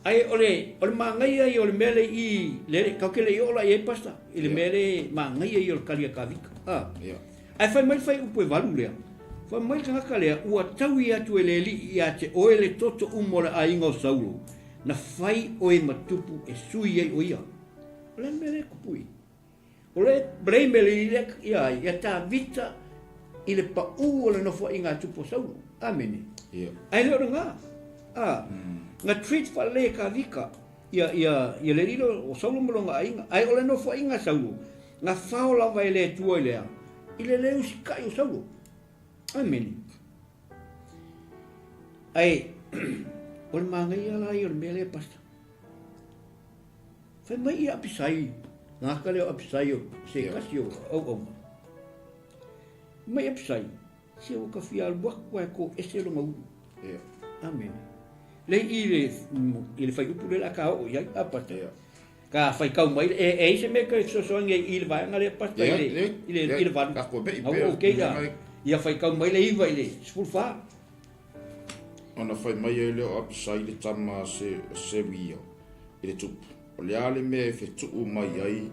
Ae o le, o le manaia ia o le mea lea i i, le, tatou te le i oo la i ai Pastor, i le mea lea manaia ia o le tali a Tavita. A. Yeah. Ae fai mai le fuaiupu e valu lea, fai mai le tagata lea, ua taui atu e le Alii ia te oe le toto uma o le aiga o Saulo, na fai oe ma tupu e sui ai o ia. O le a le mea lea e kupu i? O le blame e le lea ia ia Tavita i le paʻū o le nofoaiga a Tupu o Saulo. Amene. Yeah. Ae le o lena. A, mm. Na treat faalelei e Tavita ia, ia, ia le lilo o Saulo ma lona aiga. Ae o le nofoaiga a Saulo, na fao lava e le Atua i le a? I le le usitai o Saulo. Amene. Ae, o le manaia la ia o le mea lea, Pastor. Fai mai ia Apisai, gata lea o Apisai o se tasi o auauna. Fai mai Apisai, se ua ka fia alu atu ae toese lona ulu. Yeah. Amene. Le i le, i le fuaiupu lea o le a ta oo i ai, a Pastor. Yeah. Ka faitau mai, e, e i se mea ka fesoasoani ai i le vaega lea, Pastor, Yeah, i le, i le, yeah. i le valu. Ka koe mei Au, pea, okay, mea ia, mai. ia faitau mai le iva i le 14. Ona fai mai ai lea o Apisai le tama a Seruia i le tupu, O le a le mea e fetuu mai ai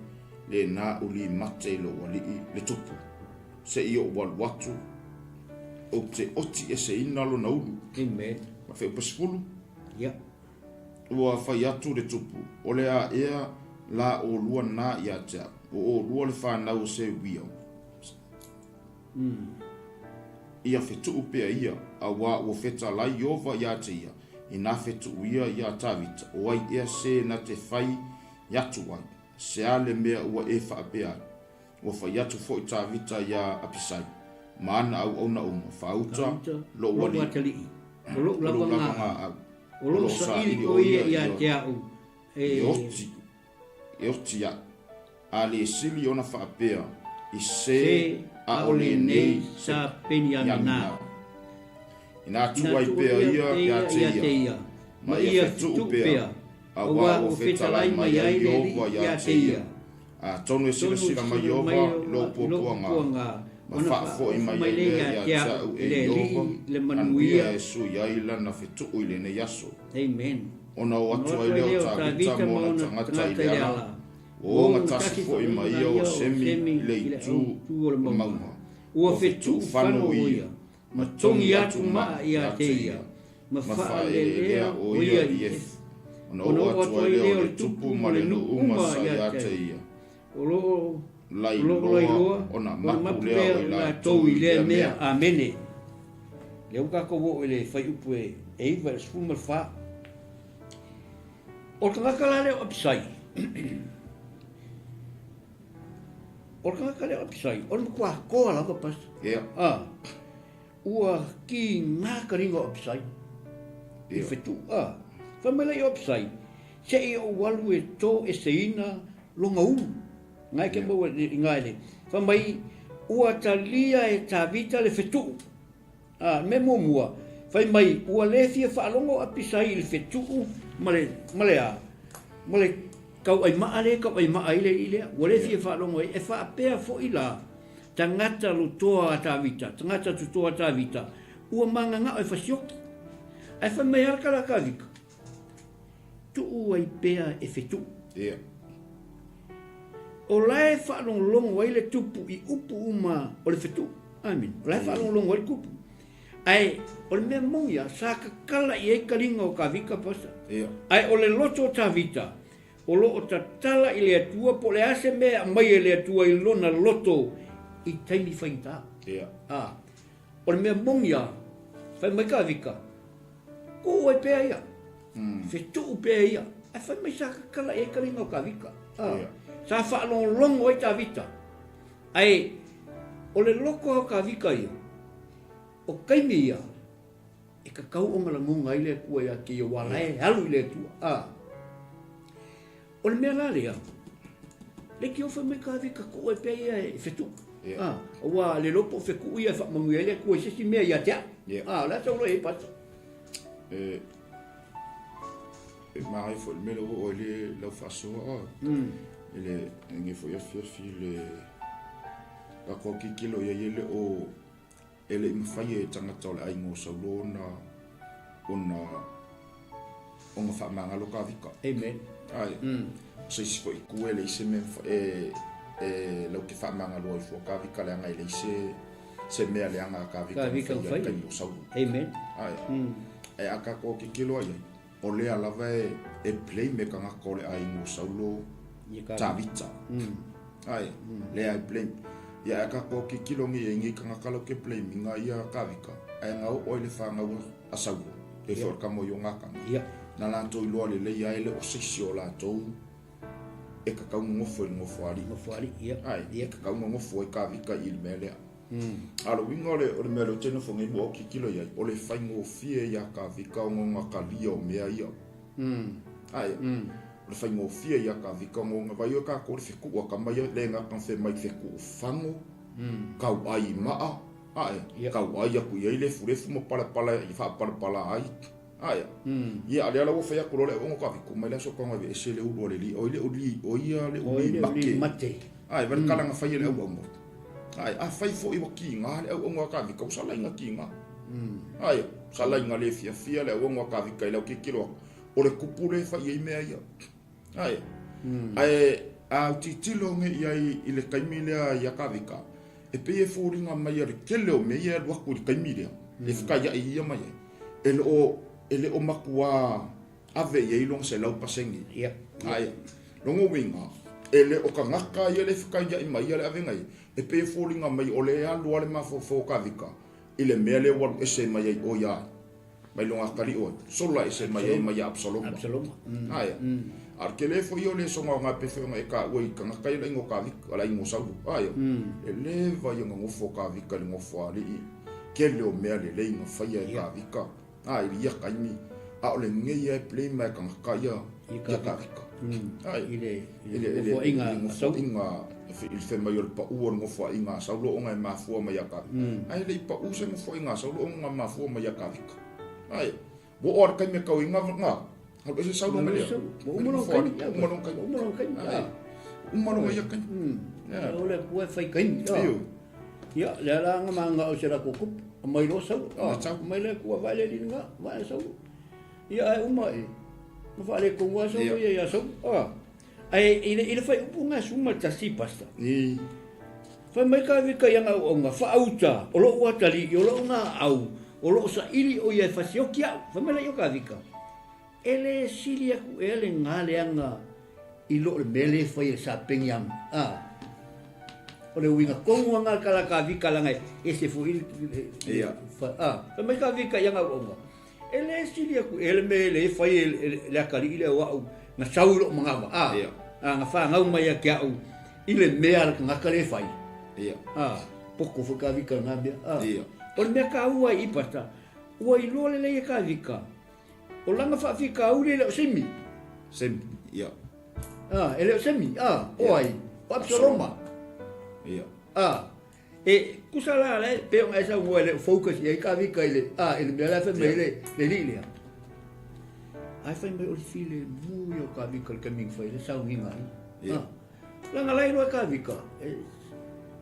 lena uli mate i lou alii, le tupu, se i ou alu atu, ou te oti eseina lona ulu? Amen. Ma feupa sefulu. Ia. Ua fai atu le tupu, O le a ea la olua na ia te au, o olua le fanau o Seruia. Ia fetuu pea ia, auā ua fetalai Ieova iā te ia, inā fetuu ia iā Tavita, o ai ea se na te fai atu ai, se a le mea ua e faapea ai? Ua fai atu foi Tavita iā Apisai, ma ana auauna uma, Faauta lou alii, o lou lava gaau, o loo saili o ia ia te au, e oti, e oti aʻu. A le sili ona faapea, i se ʻaʻole nei sa Peniamina. Inā tū ai pea ia iā te ia, ma ia fetuʻu pea, auā ua fetalai mai ai Ieova iā te ia. Atonu e silasila mai Ieova i lou puapuaga, ma faafoʻi mai ai lea iā te aʻu e Ieova, manuia e sui ai lana fetuʻu i lenei aso. Ona o atu ai lea o Tavita ma ona tagata i le ala, ua ogatasi foi ma ia o Semi i le itu o le mauga. Ua fetuufano o ia, ma togi atu maa ia te ia, ma faalelea o ia i Efu. Ona oo atu ai lea o le tupu ma le nuu uma sa ia te ia. O loo lailoa ona mapu lea o i latou i lea mea. Amene. Lea ua tatou oo i le fuaiupu e 9 i le 14. O le tagata la lea o Apisai, o le tagata lea o Apisai, o le matua toa lava, Pastor. Yeah. Ah, ua kīnā ka ringa o Apisai. I fetuʻu, a. Fai mai la i o Apisai, Se i ou alu e toeseina lona ulu. Nga e ke maua i nga ele. Fai mai, ua talia e Tavita le fetuʻu. A, le mea muamua, fai mai, ua le fia faalogo o Apisai i le fetuʻu ma le, ma le a? Ma le tauaimaa lea e tauaimaa ai le alii lea. Ua le fia faalogo ai. E faapea foi la, tagata lotoa a Tavita, tagata totoa a Tavita, ua mananao e fasioki. Ae fai mai lava le tala a Tavita, Tuu ai pea e fetuʻu. Ia. O la e faalogologo ai le tupu i upu uma o le fetuʻu. Amen. O la e faalogologo ai le tupu. Ae o le mea moni lava, sa tatala i ai taliga o Tavita, Pastor. Ia. Ae o le loto o Tavita, o lo o tatala i le Atua po o le a se mea e aumai e le Atua i lona loto i taimi faigata. Ia. A, o le mea moni lava, fai mai Tavita, Tuu ai pea ia. Fetuu pea ia. Ae fai mai sa kakala i ai kaliga o Tavita. Sa faalogologo ai Tavita. Ae o le loko o Tavita ia, o taimi ia, e tatau ona lagona ai le Atua ia te ia, ua la e alu i le Atua. O le mea la lea, leitioa fai mai Tavita tuu ai pea ia e fetuu. Yeah. Ah, aua le iloa po o fetuu ia e faamanuia ai le Atua i se isi mea ia te au. Yeah. Ah, o le a sau loa i ai Pastor? E, e manaia foi le mea lea ua oo ai le lau faasoa a. I le lenei foi afiafi le tatou tilotilo i ai e le o E le i mafai e tagata o le aiga o Saulo ona ona ona faamagalo Tavita. Amen. Ae. O se isi foi itu e leai se mea e e lau te faamagalo ai fua Tavita leaga e leai se se mea leaga a Tavita na faia i le taimi o Saulo. Amen. Ae. Ae a tatou tilotilo ai ai, o lea lava e e blame e tagata o le aiga o Saulo Tavita. Ae, lea e blame. Ia ae tatou tilotilo nei i ai nei tagata lau ke blame ina ia Tavita, ae na oo ai le fanau a Saulo, pei foi o le tama o Ionatana. Na latou iloa lelei lava e le o se isi o latou e tatau ona nofo i le nofoalii. Ae, e tatau ona nofo ai Tavita i le mea lea. A o le uiga o le, o le mea lea ou te nofo nei ma ou tilotilo i ai, o le faigofie iā Tavita ona ona talia o mea ia. Ae, o le faigofie iā Tavita ona ona vaai o tatou le fetuʻu a tama ia, le gata na fai mai fetuʻu fago, tauai i maa, ae, tauai atu i ai lefulefu ma palapala i faapalapala ai. Ae, ia, a lea la ua fai atu loa le auauna o Tavita, mai le aso tago e aveese le ulu a le alii, o ai le uli, o ia le uli mate. Ae, vaai le tala na fai e le auauna. Ae, afai foi ua kiga le auauna a Tavita, ua salaina kiga. Ae, salaina le fiafia le auauna a Tavita i lau tilotilo atu, o le tupu lea e fai ai mea ia. Ae, ae a ou tilotilo nei i ai i le taimi lea ia Tavita, e pei e foliga mai o le tele o mea ia e alu atu i le taimi lea, e fekaiai ia mai ai, e le o, e le o matua ave i ai lona 100%. Ia. Ae, lona uiga, e le o tagata ia le fekaiai mai ia le avega ia, e pei e foliga mai o lea e alu lava le mafaufau o Tavita i le mea lea ua alu ese mai ai o ia ai. Mai lona atalii oe, sola ese mai ai mai ia Absaloma. Absaloma. Ae, a o le tele foi o le soga o ngā pefe ona e kāua i tagata ia le aiga o Kavika, le aiga o Saulo. Ae, e leva ia na nofo o Kavika i le nofo a alii, tele o mea lelei na faia e Kavika, a i ia taimi, a o lenei lava e blame e tagata ia ia Kavika. Ae, I le nofoaiga a Saulo. I le fai mai o le pau o le nofoaiga a Saulo ona e mafua mai ia Kavika. Ae le i pau se nofoaiga a Saulo ona e mafua mai ia Kavika. Ae, ua oo lava le taimi e tau ai nga, nga, alu ese Saulo mai lea. Ua uma lona taimi. Ua uma lona taimi. Ua uma lona taimi. Ae, uma lona ia taimi. O le Atua e fai taimi. Ioe. Ia, lea la nga manga o se latou tupu. Aumai loa Saulo. Aumai le Atua vae le alii lena, vae Saulo. Ia ae uma e, na faaletonu lava Saulo ia ia Saulo. Ae i le, i le faaiupu na 11 Pastor. Fai mai Kavika i ana auauna, Faauta, o lou atalii, o lou gaau, o loo saili o ia e fasioki au. Fai mai laia o Kavika, E le sili aku ea le ga leaga i loo le mea le fai e le sapeni a, a. O le uiga tonu lava na tala Kavika leaga e ese foi le, le, a. Fai mai Kavika i ana auauna, E le sili atu ea le mea lea e fai e le atalii lea o au na sau i lou manava, a, a na fanau mai ia te au i le mea a le tagata lea e fai. A, poto foi Kavika i na mea. A, o le mea taua i Pastor, ua iloa lelei e Kavika. O lana faafitauli e le o Semi. Semi, ia. A, e le o Semi, a, o ai? O Absaloma. Ia. A, e tusa la le pei ona e saunoa e le o focus i ai Kavika i le, a, i le mea la e fai mai le, le alii lea. Ae fai mai o le filemu ia o Kavika i le taimi na fai ai le sauniga ai. Ia. A, Leaga la iloa e Kavika, e,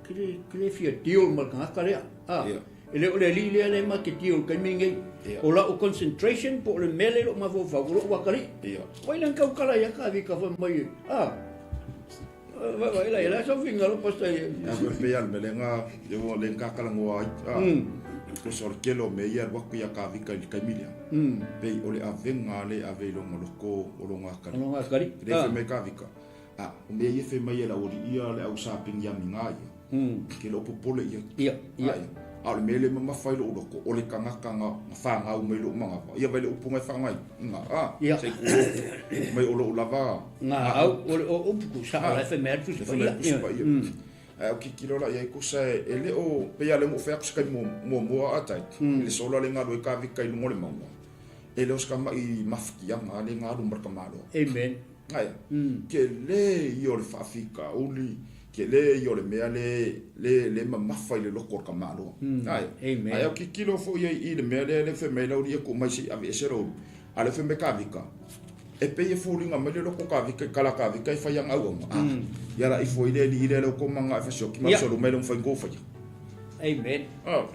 ke le, ke le fia deal ma le tagata lea. A, Ia. e le o le alii lea lea ma te deal i le taimi lenei. Ia. O lau concentration po o le mea lea i lou mafaufau, o lou atalii. Ia. Vai la na tautala ia Kavika fai mai, a, vai vai la, e la sau finagalo pastor ia. Ia foi pei a le mea lea na, lea ua le na talanoa ai, a, tusa o le tele o mea ia e alu atu ia Kavika i le taimi lea, pei o le avega lea e ave i lona loto o lona atalii. O lona atalii. Lea e fai mai Kavika, A, o mea ia e fai mai e le aualii ia, le au Sa Peniamina ia, ke le o popole ia. Ia, ia. Ai, a o le mea le mamafa i lou loto, o le tagata na, na fanau mai lou manava, ia vai le upu na e faaaoga ina, a, Ia. se i tulou, mai o lou lava Nga au, o le o upu ku sa o la e fai mai a le Tusi E fai mai Paia. le Tusi Paia. Ae o tilotilo la i ai tusa e, e le o, pei lava o lea na ou fai atu se taimi muamua a tai, i le sola lea na alu ai Kavika i luga o le mauga, e le o se tamai mafatiaga lea na alu ma le tamaloa. Amen. Ae, tele ia o le faafitauli, tele ia o le mea le, le, le mamafa i le loto o le tamaloa. Ae, Amen. ae au tilotilo foi i ai i le mea lea le fai mai lau alii e tuu mai se i aveese lou, a lea fai mai Kavika, e pei e foliga mai le loto o Kavika i kala Kavika e fai ana auauna. A, ia la ifo ai le alii lea le okomanga e fasioki ma Ia. solu mai le mafai ona faia. Amen. Ah,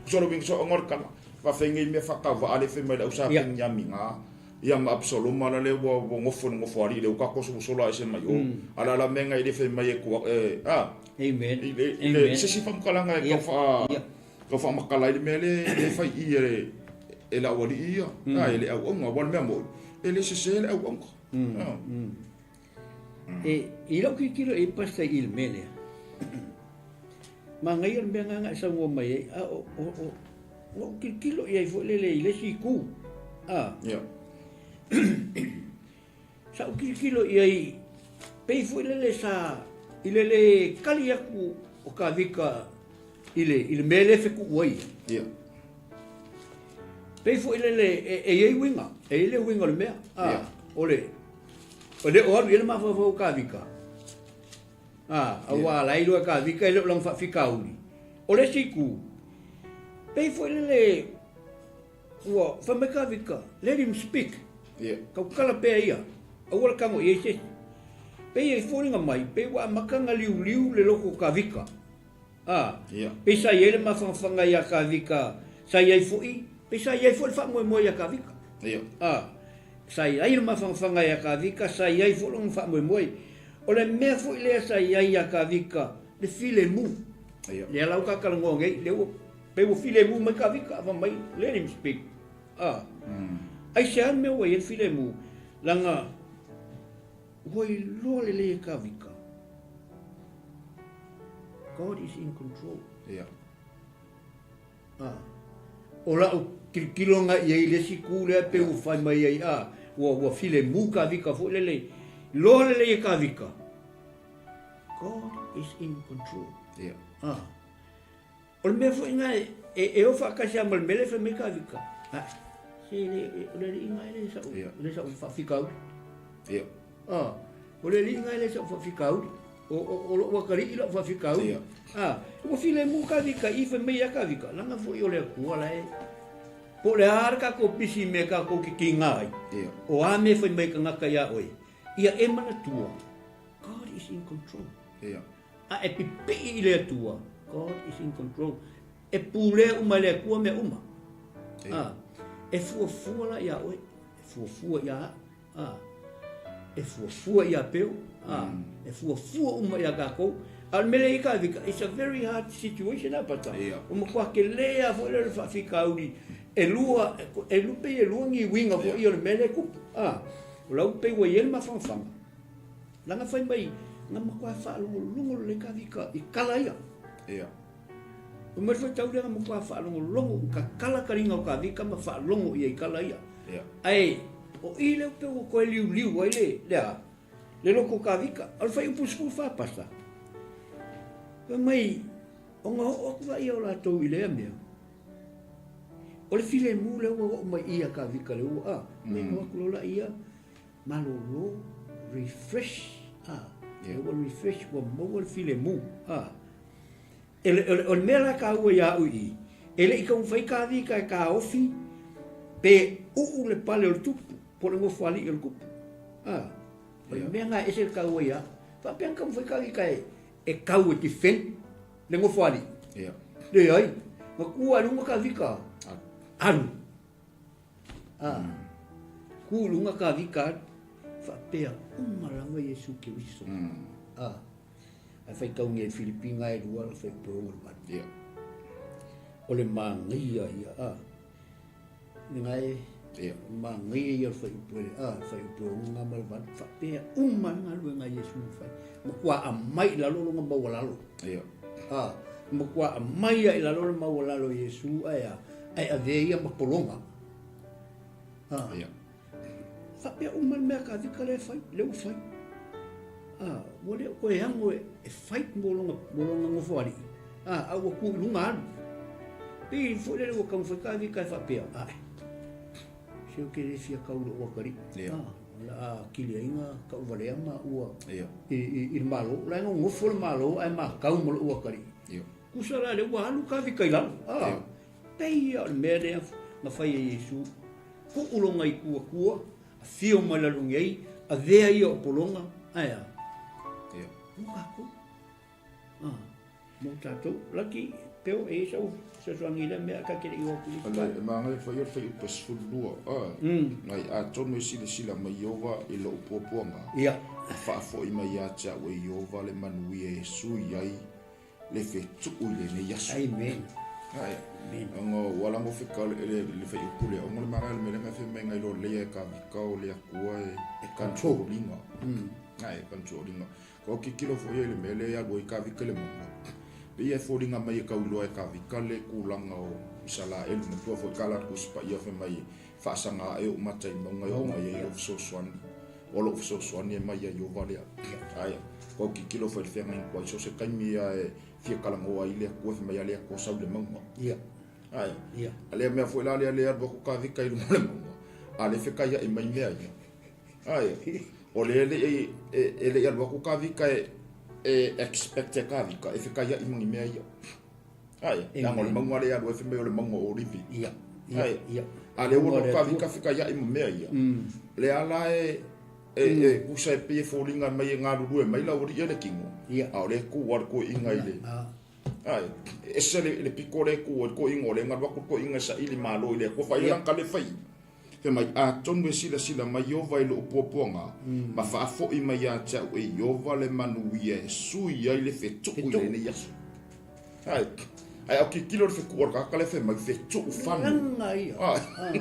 solu wingi so ngor kala. Fa fengi me fa ka va ale fai mai le au sa Ia. Peniamina. Ia ma Absaloma la lea ua ua nofo i le nofoalii i le uka koso ua sola ese mai o. A la la mea ngai le fai mai e kua e a Amen. i le i le Amen. se isi faamatalaga e Ia. tau faa Ia. tau faamatala ai le mea le le fai i e le e le aualii ia a e le auauna aua o le mea moni e le sese le auauna. Ah. E, i lau tilotilo i ai pastor i le mea lea, manaia le mea lena na e saunoa mai ai, a o, o, o, ua ou tilotilo i ai foi lele i le isi itu. A, Ia. sa ou tilotilo i ai, pei foi lele sa, i le le kali atu o Kavika i le, i le mea lea e fetuu ai. Ia. Pei foi lele e, e i ai uiga, e i ai le uiga o le mea. A, Ia. o le, o le o alu i ai le mafaufau o Kavika. A, aua la e iloa e Kavika e le o lana faafitauli. O le isi itu, pei foi lele ua fai mai Kavika, let him speak. Ia. Tautala pea ia, aua le tago i ai se isi. Pei e foliga mai, pei ua amata ona liuliu le loto o Kavika. A, Ia. pei sa i ai le mafanafana iā Kavika, sa i ai foi, pei sa i ai foi le faamoemoe iā Kavika. Ia. A, sa i ai le mafanafana iā Kavika, sa i ai foi lona faamoemoe. O le mea foi lea sa i ai iā Kavika, le filemu. Ia. Lea la ua ta talanoa nei, lea ua, pei ua filemu mai Kavika, fai mai, let him speak. A, aisea le mea ua i ai le filemu? Leaga ua iloa lelei e Kavika, God is in control. Ia. A, o lau tilotilo lena i ai i le isi itu lea pei ua fai mai ai, a, ua, ua filemu Kavika foi lele, iloa lelei e Kavika, God is in control. Ia. A, o le mea foi lena e, e, e o faatasi lava ma le mea lea e fai mai Kavika, a, se le, o le alii lena e le sau, Ia. le sau faafitauli. Ia. A, o le alii lena e le sau faafitauli. O, o, o lou atalii lau faafitauli. Ia. A, ua filemu Kavika i fai mai ia Kavika, leaga foi o le Atua la e, po o le a le tatou pisi i mea tatou te tiga ai. Ia. O a mea e fai mai tagata iā oe, ia e manatua, God is in control. Ia. A e pipii i le Atua, God is in control. E pulea uma e le Atua mea uma. Ia. A, e fuafua la iā oe, e fuafua iā au. A, e fuafua iā Peu, a, e fuafua uma iā tatou. A o le mea lea i Kavika, it's a very hard situation a Pata. Ia. Ua matua tele lava foi lea o le faafitauli, e lua, e lua pei e lua ni uiga foi ia o le mea lea e tupu. A, o la ua pei ua i ai le mafanafana. Leaga fai mai, na matua faalogologo lelei Kavika i tala ia. Ia. Fai mai le faitau lea na matua faalogologo, tatala taliga o Kavika ma faalogo i ai i tala ia. Ia. Ae o i lea pei ua toe liuliu ai le, le a, le loto o Kavika. O le fuaiupu 14 Pastor. Fai mai, ona oo atu laia o latou i lea mea. O le filemu lea ua oo mai i i a Kavika le ua, a, me no atu loa laia, malolo, refresh, a, yeah. ua refresh, ua maua le filemu, a. E le, o, le, o le mea la taua ia au i, e le i taumafai Kavika e taofi pe uu le pale o le tupu, po o le nofoalii o le tupu. A, o le mea na e ese le taua ia au. Faapea na taumafai Kavika e, e tau e defend le nofoalii. Yeah. Leai, na tu a i luga Kavika, alu. A, tu i luga Kavika alu, faapea uma lava Iesu Keriso. A, ae faitaugia i Filipina e lua la faipologa le valu. Yeah. O le manaia ia, a, Lena e Ia. manaia ia o le fuaiupu e, a, le fuaiupu e 6 ma le 8, faapea uma le galuega a Iesu na fai. Matua aumai i lalo lona maualalo. Ia. A, matua aumai lava i lalo le maualalo o Iesu ae a, ae avea ia ma pologa. A. Ia. Faapea uma le mea a Kavika lea e fai, lea ua fai. A, ua le o toe ano e, e fight mo lona, mo lona nofoalii. A, a ua tu i luga alu. Pei foi lele ua taumafai Kavika e faapea, ae, se ou te le fia tau i lou atalii. Yeah. A, o le a kiliaina tauvalea ma ua yeah. i, i, i le Malo. La e nonofo le Malo ae matau ma lou atalii. Yeah. Tusa la lea ua alu Kavika i lalo. A, yeah. pei ia o le mea lea na fai e Iesu. Tuu lona i tua, afio mai lalo nei, avea ia o pologa, ae a? Yeah. Mo kākou. Ah, mo tātou. Laki, peo, e sau fesoasoani i lea mea, ka te le i o atu i Ale, e māngai whai o whai upa 12. Ah, Ngai, atonu e silasila mai Iova i lou puapuaga. Ia. E faafoi mai ia te au e Iova le manuia e sui ai le fetuu i lenei aso. Amen. Ai. Amen. Ona ua lago feka le le le fai upu le ona le mara le mele fe mai ngai lo le e ka vika o le akua e E control. linga. Ai control linga. Ko kikilo fo ye le mele ya go ka vika le monga. Pe ye fo linga mai e ka uloa e ka vika le kulanga o Isalaelu na tua fo ka la ku spa ia fe mai faasaga ae ou mata i mauga e oo mai ai lou fesoasoani. O lou fesoasoani e mai ia Ieova lea. Aia, ua ou tilotilo foi i le feagaiga kua so se taimi ia e fia talanoa ai le Atua fai mai a le Atua sau i le mauga. Ia. Aia. Ia. A lea mea foi la lea le alu aku Kavika i luga o le mauga, a lea fekaiaʻi mai mea ia. Aia. O lea e le i e le i alu aku Kavika e e expect e Kavika e fekaiaʻi ma ni mea ia. Ai, leaga o le mauga lea e alu ai fai mai o le mauga o Olivi. Ia, ia, Ai, ia. A lea ua Mauga o le loka Atua. vika fekaiaʻi ma mea ia. Lea la e e e kusa e pei e foliga mai e galulue mai lau alii e le kino. Ia. A o lea e ku lava le toeaina i le Ah. Ai, e ese le, le piko lea e ku ai le toeaina o lea e galu atu le toeaina e saili malo i le Atua. Faia Ia. lana kale fai. Fai mai, Atonu e silasila mai Ieova i lou puapuaga, ma faafoi mai ia te au e Ieova le manuia e sui ai le fetuu i lenei aso. Ai, ai au tilotilo le fetuu a le tagata lea fai mai, fetuu fano. Lana ia. Ai.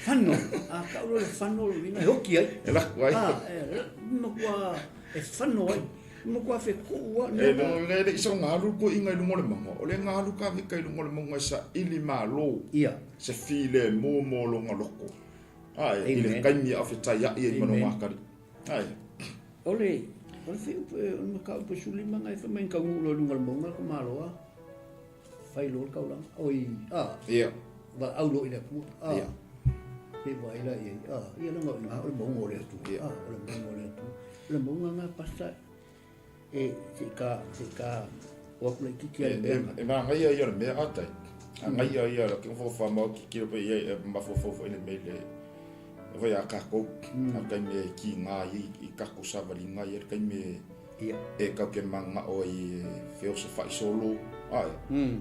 Fano. A tau loa le fano o le uiga e oki ai. E lako ai. A, e matua e fano ai. Matua fetuu a. E no, e le i sau galu le toeaina i luga o le mauga. O le galu kavika i luga o le mauga e saili malo. Ia. Se filemu mo lona loko. Ae, i le Amen. taimi a o fetaiaʻi ai ma Amen. lona atalii. Ae. O le, o le whiu, o le mataupu e 15 e fai mai na taunuu loa i luga o le mauga le tamaloa, fai loa le taulaga, oi, a, Ia. valaau loa i le Atua, a, Ia. se i vaai la i ai, a, ia leaga o i ina o le mauga o le Atua, Ia. a, o le mauga o le Atua. O le mauga lena pastor, E, se i ka, se i ka, o atu laitiiti ai E, le mea e, lena. e manaia ia o le mea a tai. A ngaia ia o ke whawha mau ki kiro pe ia e mafaufau foi le mea i le e whai a kākou. A taimi e ki ngā i, i kako savalinga ia le taimi e Ia. e kau ke mangao ai e feosa whai solo. Ai,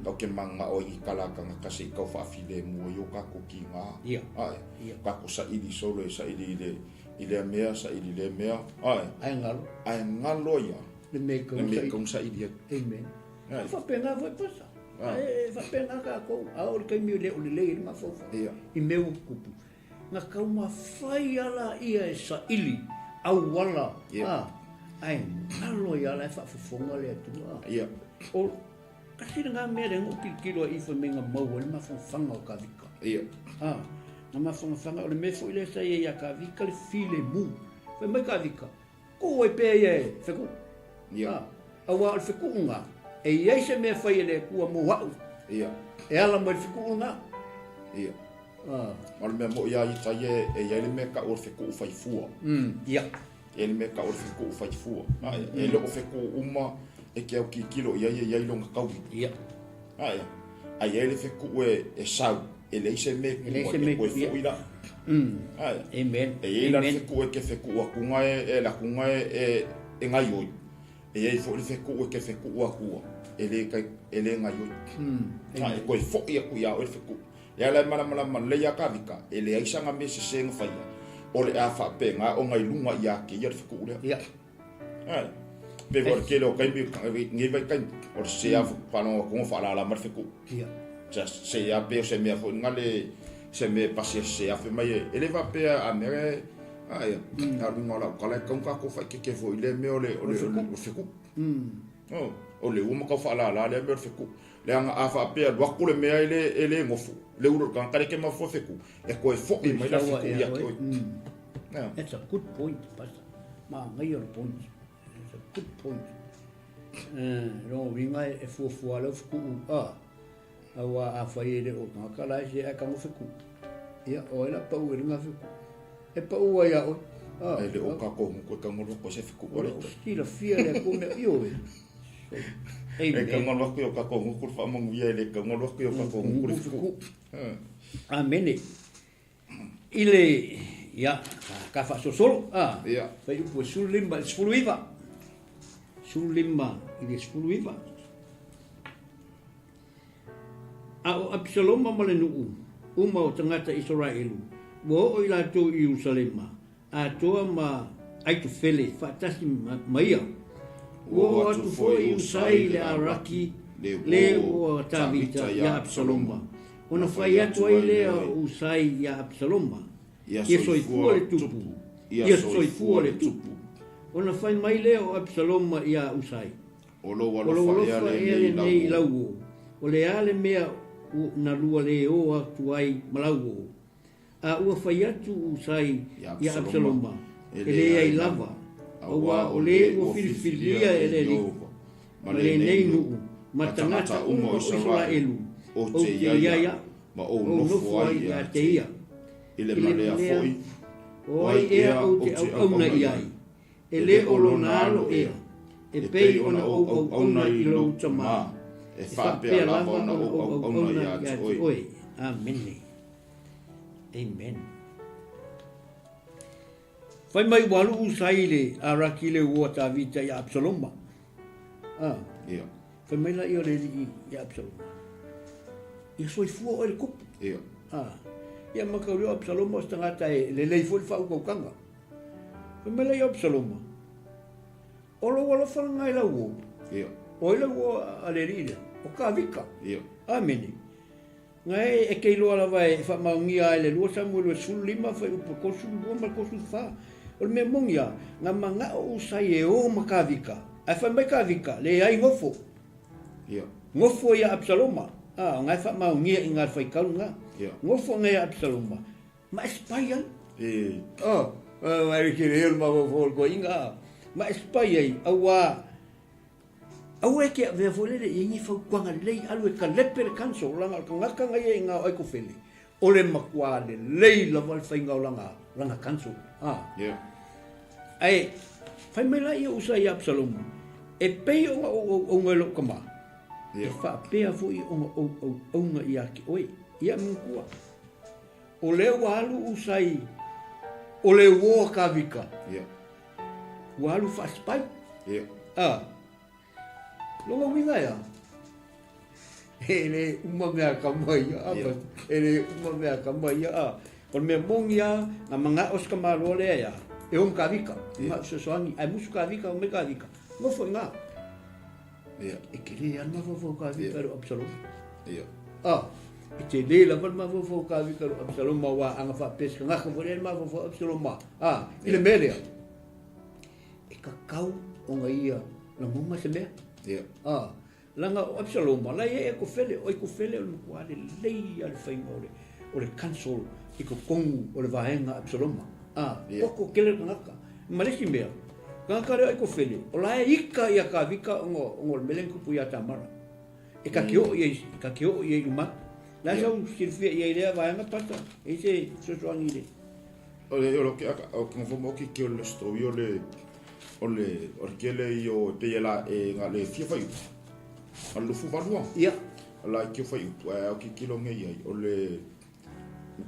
kau ke mangao ai i kalakanga kasi i kau whaafile mua i o kākou ki ngā. Ia. Ai, Ia. kākou saili solo e saili i le I lea mea, saili lea mea, ae. Ae galo. Ae galo ia. Le mea i kau Le mea i saili. kau saili ai. Amen. Ae. E faapena foi pasa. Ae. E faapena kākou, a o le taimi e le o lelei ai le mafaufau. Ia. I mea ua tutupu. Na taumafai a laia e saili auala, Ia. a, ae galo ia la e faafofoga le Atua. Ia. O, kasi lena mea lea na ou tilotilo ai i fai mai na maua ai le mafanafana o Kavika. Ia. A, na mafanafana, o le mea foi lea sa i ai ia Kavika le filemu. Fai mai Kavika, Kuu ai pea ia e fekuu. Ia. A, auā o le fekuuga, e i ai se mea e fai e le Atua mo au. Ia. E ala mai le fekuuga. Ia. Ma o le mea moʻi lava ia tai e i ai le mea e tau o le fekuu fai fua. Ia. E i ai le mea e tau o le fekuu fai fua. E le o fekuu uma e te autilotilo i ai e i ai lona taui. Ia. Ae, a i ai le fekuu e sau, e leai se mea e tu ai, e toe foi la. Ae. Amen. E i ai la le fekuu e te fekuu atu e alu atu e gaioi. E i ai foi le fekuu e te fekuu atua, e le e le gaioi. Ae, e toe foi atu ia oe le fekuu. E ala e malamalama lelei ia Kavika, e leai sana mea sese na faia, o le a faapena ona i luga ia te ia le fekuu lea. Ia. Ae, pei foi o le tele o taimi, lenei vaitaimi, o le sese lava faalogo atu ona faalala mai le fekuu. Ia. Sese lava pei o se mea foi lena le, se mea e pasi e sese lava fai mai e, e le faapea a mea e, ae, a luga o lau tala e tatau ona tatou faaeteete foi i lea mea o le, o le, o le fekuu. O le ua ma tau faalala lea mea o le fekuu. Leaga a faapea alu atu le mea e le, e le nofo, le ulu o le tagata lea e te mafaufau feku, e toe foi mai la feku ia te oe. That's a good point, Pastor. Manaia le point. That's a good point. Lona uiga e fuafua lau fekuu, a, aua afai e le o tagata la e se ae tago feku. Ia, o ai la pau e luga feku. E pau ai ia oe. E le o tatou nguku e tago atu ai se feku. O le silafia le Atua mea ioe. E tago atu i o tatou nguku le faamanuia e le tago atu i o tatou nguku le feku. Amene. I le, ia, ka faasolosolo, a, Ia. fuaiupu e 15 i le 19. 15 i le 19. A o Apisaloma ma le nuu uma o tagata Isaraelu, ua oo i latou i Ierusalema, atoa ma Aitofele faatasi ma ia. Ua oo atu foi Usai le Araki, le uo a Tavita iā Apisaloma, ona fai atu ai lea o Usai iā Apisaloma, Ia soifua le tupu! Ia soifua le tupu! Ona fai mai lea o Apisaloma iā Usai, O lou alofa ea lenei i lau uo? O le a le mea na lua le o atu ai ma lau uo? A ua fai atu Usai iā Absaloma, E leai lava, auā o le ua filifilia e le Alii ma lenei nuu ma tagata uma o Isaraelu, ou te i ai a, ma ou nofo ai ia te ia. I le malea foi, o ai ea ou te auauna i ai? E le o lona alo ea, e pei ona ou auauna i lou tamā, e faapea lava ona ou auauna ia te oe. Amene. Amen. Fai mai ua alu Usai i le Araki le uo a Tavita ia Absaloma. Ah. Ia. Fai mai la ia o le alii ia Absaloma. Ia soifua oe le tupu. Ia. Ah. Ia mataulia o Absaloma o se tagata e lelei foi le faautautaga. Fai mai lea ia Absaloma, O lou alofa lena i lau uo. Ia. O ai lau uo a le alii lea? O Kavika. Ia. Amene. Na e, e te iloa lava e faamaonia ai le 2 Samuelu e 15 fuaiupu e 32 ma le 34. O le mea moni lava, na manao Usai e o ma Kavika, ae fai mai Kavika, leai nofo. Ia. Nofo ia Absaloma. A, o na e faamaonia i na le faitau lena. Ia. Nofo na ia Absaloma. Ma e spy ai. E. Oh, oh, ai ke le ma fo ko inga. Ma e spy ai aua aua e ke avea foi lele i ni fautuaga lelei alu e kalepe le council langa o le tagata na ia i ngā o Aikofele o le matua lelei lava le faiga o langa langa council. Ah. Yeah. Ae fai mai la ia Usa ia Absaloma e pei ona ou auauna i lou tama. Yeah. E faapea foi ona ou auauna ia te oe. Ia manatua. O lea ua alu Usai, o le uo a Kavika. Ia. Ua alu faasipai. Ia. A. Lona uiga e a? E le uma mea kama ia, a, Ia. e le uma mea kama ia, a. O le mea moni a, na manao se tamaloa lea ia, e o ma Kavika, Ia. ma fesoasoani, ae musu Kavika, omai Kavika, nofo i ina. Ia. E tele lava le mafaufau o Kavika i lo Absaloma. Ia. A, e tele lava le mafaufau o Kavika i lo Absaloma, aua ana faapea se tagata foi lea le mafaufau o Absaloma. A, i le mea lea, e tatau ona ia lagona se mea. Ia. A, leaga o Absaloma, la e i ai Aikofele, o Aikofele o le matua lelei lava le faiga o le, o le council i totonu o le vaega Absaloma. A, poto tele le tagata. Ma le isi mea, tagata lea o Aikofele, o la e ika ia Kavika ona o le mea lea na tupu ia Tamara. E ta te oo i ai, e ta te oo i ai i luma atu. Le a sau silafia i ai i lea vaega Pasta? E i ai se fesoasoani i le. O le o ke o ke ngofo mo ke ke o le story o le o le o le kele i o e pei e la e nga le fia fai upu. A lufu valua. Ia. La i ke fai upu a o ke kilo nge i ai o le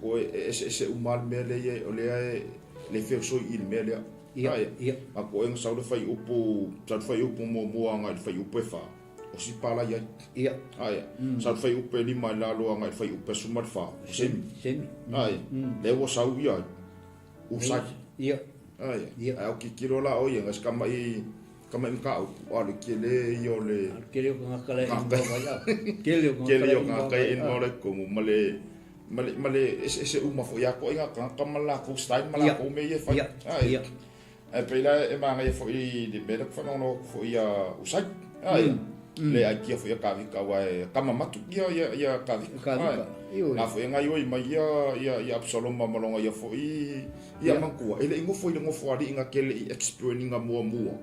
ko e eseese uma le mea lea i ai o lea e le feosoi i le mea lea. Ia, ia. A ko e nga sau le fai upu, sau le fai upu muamua agai i le fai upu e fa. O si pala i ai. Ia. Aia. Sau le fai upu e lima i lalo agai i le fai upu e suma le fa. O semi. Semi. Aia. Lea ua sau i ai. Usai. Ia. Aia. Ia. Ae o kikilo la o ia, ngas kama'i, kama'i mataupu, a o le kele ia o le... Kele o kangaka la e involve ai a. Kele o kangaka Kele o kangaka e involve ai totonu ma le, ma le, ma le eseese uma foi a toaiga tagata ma le latou style ma latou mea ia e fai. Ia. Aia. Ia. Ae pei la e manaia foi i le mea lea ou te faalogologo atu foi ia Usai. Aia. Le aikia foi a Kavika aua e kama matu ia ia ia Kavika. Kavika. Ioe. Na foi e gaioi mai ia ia ia Absaloma ma lona ia foi ia matua. E le i nofo i le nofoalii na te le i experience ina muamua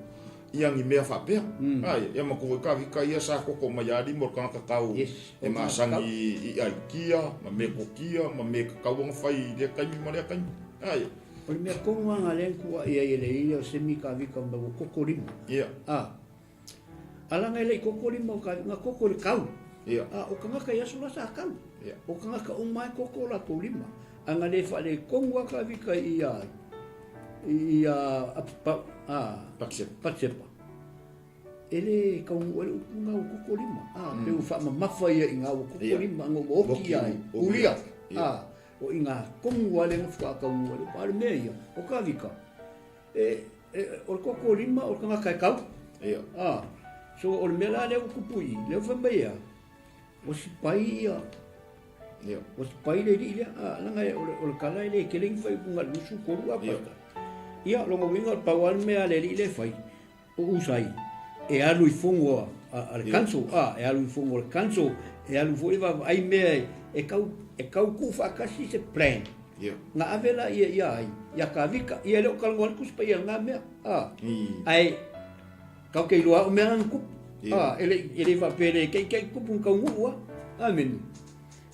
ia ni mea faapea. Aia, ia matua foi Kavika ia sa toto mai ia alii mo le tagata tau e masani i aikia ma metotia ma mea tatau ona fai i lea taimi ma lea taimi. Aia. O le mea tonu lava lea na tuuai ai e le ia o Semi Kavika mai ua koko lima. Ia. A. A laga e le i koko lima o Kavika, na koko i le kau. Ia. A o tagata i aso la sa kau. Ia. O tagata uma e koko o latou lima. A na le faaletonu lava Kavika i ia i ia a Patsepa. Patsepa. E le taunuu ai le upu na ua koko lima. A pe ua faamamafa ia i na ua koko lima, na ua oti ai. Ulia. A. O i ngā kongu a le na whakataunga le pa le mea ia, o Kavika. E, e, o le koko lima o le tangata e kau. Ia. Ah, so o le mea la lea ua kupu i, lea ua fai mai ea, ua sipai ia, Ia. ua sipai le alii lea, ah, leaga e, o le, o le tala e le tele ni faaiuga i le 23 a Ia. pasta. Ia, lona uiga o le pau lava le mea a le alii lea e fai, O Usai, e alu i fono a le council, a, e alu i fono a le council, e alu foi e vaavaai mea e tau, e tau tuufaatasi se plan. Yeah. Na ave la ia ia ai, ia Kavika, ia e le o talanoa atu Tusi Paia i lena mea, a. Ae, tatou te iloa o mea na na tupu. Yeah. A, e le, e le faapea e le ke'ike'i tupu na taunuu a. Amene.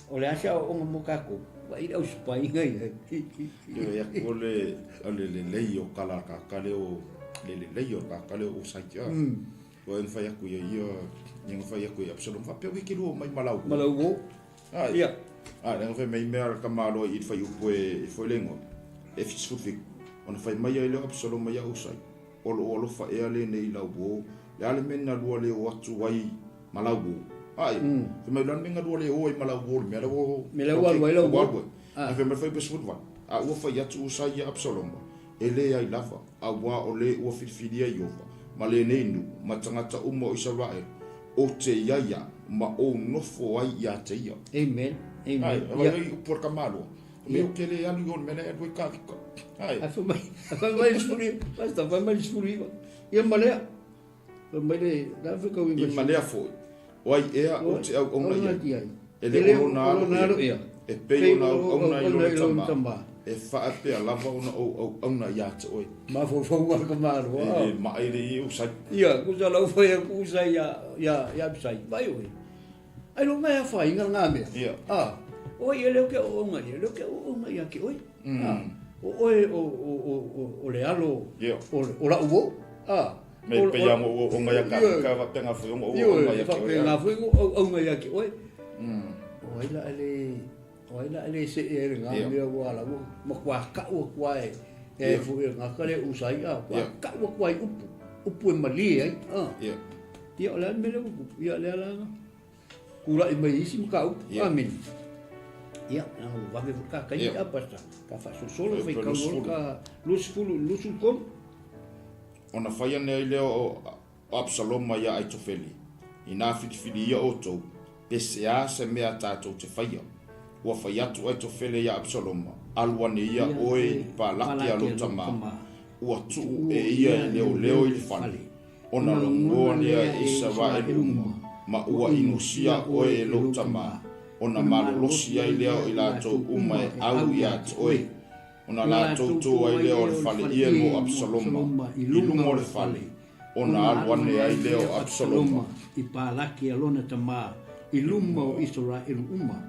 O le a se aoaoga mo tatou? Vaai i le ausipaina ia. Ioe atu o le, o le lelei o kala ka leo, le lelei o ka leo o saiti a. O e fai atu ia ia, ia fai atu ia Absalom faapea ui ke lua mai malau. Malau o. Ai. Ia. A, le fai mai mea ka malo i fai upu e foi lengo. E fisufi. Ona fai mai ai leo Absalom ia Usai. O lou alofa ea lenei i lau uo, le a le mea na lua le o atu ai ma lau uo? Ai, fai mai, o le a le mea na lua le o ai ma lau uo, le mea lea ua... Mea lea ua alu ai lau uo. Ae fai mai le faiupu e 18, A ua fai atu Usai ia Apisaloma, E leai lava, auā o le ua filifilia Ieova, ma lenei nuu, ma tagata uma o Isaraele, ou te i ai au, ma ou nofo ai ia te ia. Amen. Amen. Ai, e vai upu a le tamaloa. Mea o kele alu i o le mea lea e alu ai Kavika. Ai. Ae fai mai, fai mai le 19, Pastor, fai mai le 19. Ia ma lea. Fai mai le, la fai kau I ma lea foi. O ai ea o te auauna i ai. E le o lona alo ea. E pei ona auauna i lona tama. E faapea lava ona ou auauna ia te oe. Mafaufauga a ka Malo. E le maʻa i le ie Usai. Ia, kusa lau fai aku Usai ia, ia, ia Abisai. Vai oe. Ai lo mai afaina lena mea. Ia. A, o ia lea ou te auauna i ai, lea ou te auauna ia te oe. A, o oe o, o, o, o, o le alo Ia. o, o la'u uo. A, Me pei a ngo auauna ia ka, ka faapena foi ona ou auauna ia te oe. Faapena foi ona ou auauna ia te oe. O ai la e le, o ai la e le se'e ai lena mea ua ala ua matua ka'u atu lava e, e foi e le tagata lea e usa ai, a, matua ka'u atu lava i upu, upu e malie ai, a. Ia. Ia, o le a le mea lea ua tupu? Ia, lea la na tulai mai isi mataupu. Amene. Ia, leaga ua vave foi ka taimi a Pastor. Ka faasolosolo faitau loa ka 20 i le 23. Ona fai ane ai lea o Apisaloma iā Aitofele, Inā filifili ia outou, pe seā se mea tātou te faia. Ua fai atu Aitofele iā Apisaloma, Alu ane ia oe i le palaki a lou tamā, ua tuu e ia e leoleo i le fale. Ona logoa lea e Isaraelu uma, ma ua inosia oe e lou tama, ona malolosi ai lea o i latou uma e au ia te oe. Ona latou tu ai lea o le fale ie mo Apisaloma i luga o le fale, ona alu ane ai lea o Apisaloma. I palaki a lona tama i luma o Isaraelu uma.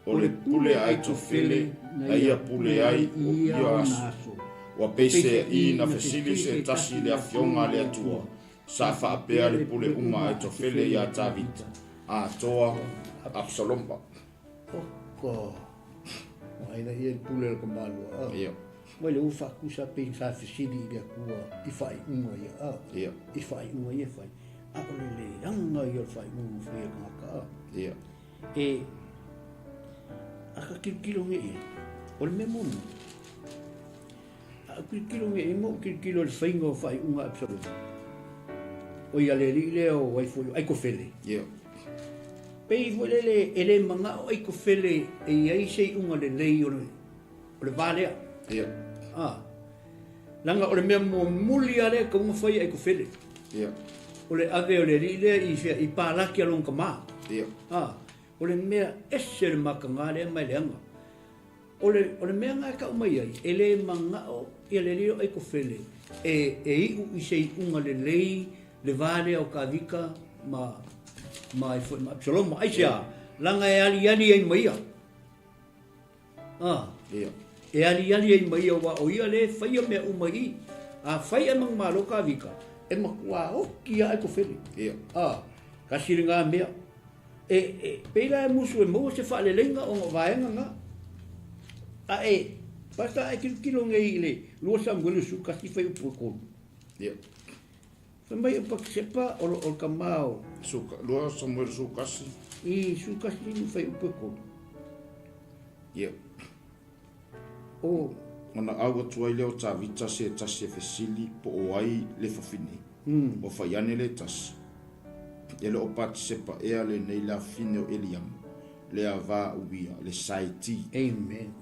O le pule a Aitofele na ia pule ai o ia aso. Ua peiseai na fesili se tasi i le Afioga a le Atua, sa faapea le pule uma a Aitofele iā Tavita, atoa Apisaloma. Oka, ua aina ia le pule a le tamalua, a. Ia. Mai le ua faatusa pei sa fesili i le Atua i faaiuga ia, a. Ia. I faaiuga ia e fai, a o le leaga ia o le faaiuga na faia e tagata, a. Ia. E, a ka tilotilo nei i ai, o le mea muamua, a ou tilotilo nei i ai ma ou tilotilo i le faiga o faaiuga a Absaloma, o ia le alii lea o ai foi o Aikofele. Yeah. Pei foi lele e le manao Aikofele e i ai se iuga lelei o le, o le va lea. Yeah. Ah. Leaga o le mea muamuli lava lea e tatau ona fai e Aikofele. Ia. O le ave o le alii lea i fea, i palaki a lona tama. Ia. A, o le mea ese le mataga lea ma e leaga. O le, o le mea lena e tau mai ai, e le manao ia le alii o Aikofele e, e iu i se iuga lelei le va lea o Kavika ma, ma ai foi ma Absaloma. Aisea? Leaga e aliali ai ma ia. A, Ia. E aliali ai ma ia aua o ia lea e faia mea uma i i. Afai e manumalo Kavika, e matua oki lava Aikofele. Ia. A, kasi lena mea. E, e, pei la e musu e maua se faaleleiga ona o vaega na. A e, basta a e tilotilo nei i le 2 Samuele 11 fuaiupu e 3. Ia. Fai mai o Patisepa o le tama o. Suka, 2 Samuele 11. I 11 fuaiupu e 3. Ia. O. Ona au atu ai lea o Tavita se tasi e fesili po o ai le fafine. Ua fai ane le tasi. E le o Patisepa ea lenei le afine o Eliamu, le ava uia, le Saeti. Amen.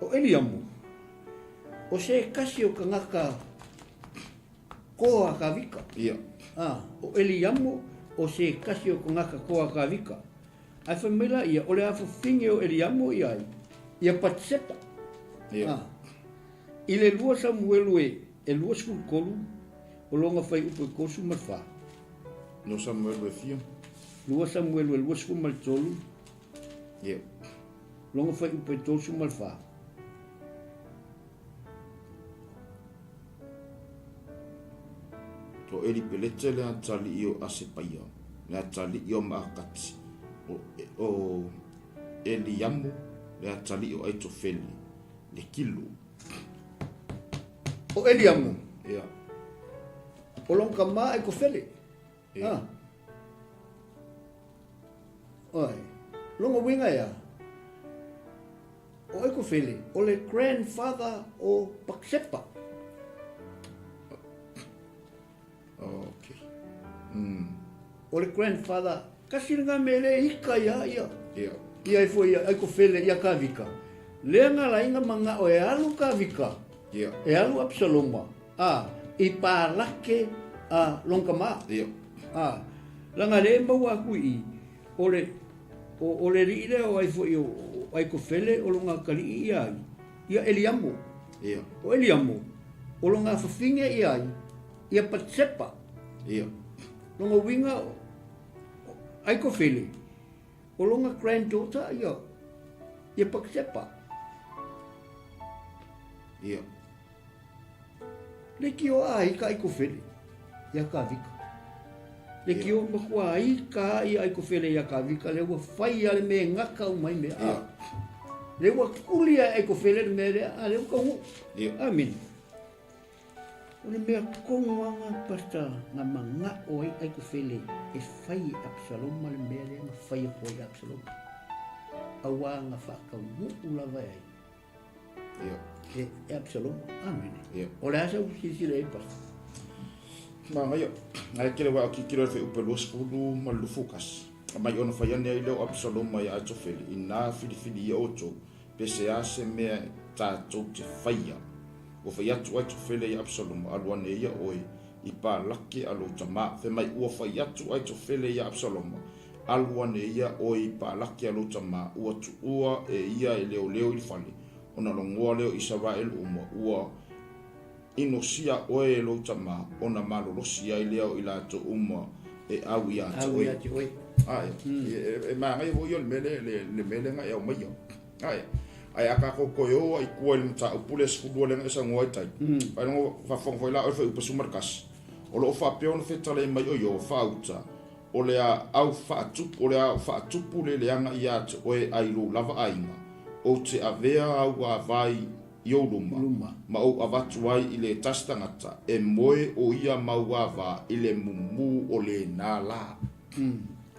O Eliamu, o se tasi o tagata koa Kavika. Ia. A, o Eliamu, o se tasi o tagata koa Kavika. Ae fai mai la ia, o le afafine o Eliamu ia ai, ia Patisepa. Ia. A, i le 2 Samuelu e, e 23, o lona fuaiupu e 34. No Samuelu e fia? 2 Samuelu e 23. Ia. Lona fuaiupu e 34. O Elipelete le atalii o Asepaia, le atalii o Maakati, o, o Eliamu le atalii o Aitofele, le Kilo. O Eliamu. Ia. O lona tama Aitofele. Ia. Ah. Oi. Lona uiga ea? O Aikofele, o le grandfather o Pakisepa. Okay. O le grandfather, kasi lena mea le ika ia ia. Ia. Ia ai foi ia Aikofele ia Kavika. Lea na ala ai na manao e alu Kavika. Ia. E alu Absaloma. A, i palake a lona tama. Ia. A, leaga lea e maua atu i i, O le, o, o le alii lea o ai foi o, o Aikofele o lona atalii ia ai, ia Eliamo. Ia. O Eliamo, o lona afafine ia ai, ia Patsepa. Ia. Lona uiga, o, o Aikofele, o lona granddaughter ia, ia Patsepa. Ia. Leitioa ai ka Aikofele iā Kavika. Leitioa matua ai ka ia Aikofele iā Kavika lea ua fai a le mea e gata uma ai mea. Ia. Lea ua tuli a e Aikofele le mea lea, a lea ua taunuu. Ia. Amene. O le mea tonu lava na Pastor na manao ai Aikofele e fai e Absaloma le mea lea na fai atu ai Absaloma. Auā na faataunuu lava e ai. Ia. E, e Absaloma. Amene. Ia. O le a sau silasila i ai, Pastor? Manaia. Ae tele wa tilotilo i le fuaiupu e 20 ma le 21. Mai ona fai ane ai lea o Absaloma ia Aitofele, Inā filifili ia outou, pe se a se mea tatou te faia. Ua fai atu Aitofele ia Absaloma, Alu ane ia oe i palake a lou tamā. Fai mai ua fai atu Aitofele ia Absaloma, Alu ane ia oe i palake a lou tamā, ua tuua e ia e leoleo i le fale, ona logoa lea o Isaraelu uma, ua inosia oe e lou tamā, ona malolosi ai lea o i latou uma E au ia te oe. Ia te oe. Ae, e māngaia foi o le mea le, le, le mea lea e aumaia. Ae, ae a kākou koe o ai kua i le mataupu le 12 lea e saunoa ai tai. Faailoga faafofoga foi la oe fuaiupu 11. O lo o faapea ona fetalai mai o Iowa faauta, o le a au faatupu, o le a faatupu le leaga ia te oe ai lou lava aiga, ou te avea au avai i ou luma, ma ou avatu ai i le tasi tagata e moe o ia mau ava i le mumu o lena la.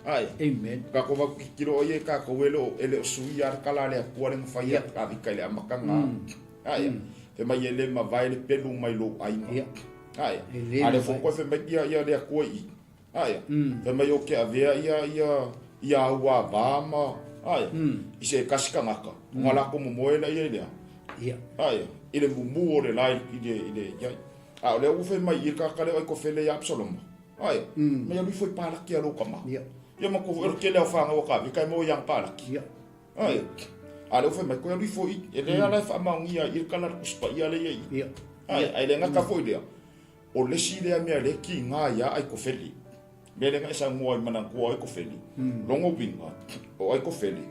Ae. Amen. Kākou vau kikilo o ia kākou e le o, e le o sui a le kala le atua le ngawhai a kavika i le amakanga. Ae. Fe mai e le mavae le pelu mai lou aiga. Ae. A le fo koe fe mai ia ia le atua i. Ae. Fe mai o ke avea ia ia ia au a vā ma ae. I se kasi kangaka. Nga lako mo moe la ia i lea. Ia. Ae. I le mumu o le lai i le i le ia. A o le u fe mai i ka kale o ko fele ia Absaloma. Ae. Mai alu ifo i palaki a lou kama. Ia. Ia ma ko o le tele o whanga o ka vi kai mo yang palaki. Ia. Ae. A le u fe mai ko alu ifo i e le ala e whaamaongia i ka la kuspa ia le ia. Ia. Ae, ai le ngaka foi lea. O le isi lea mea le ki ngā ia ai ko feli. Mea le nga e saunoa i manakua ai ko feli. Longo winga o ai ko feli.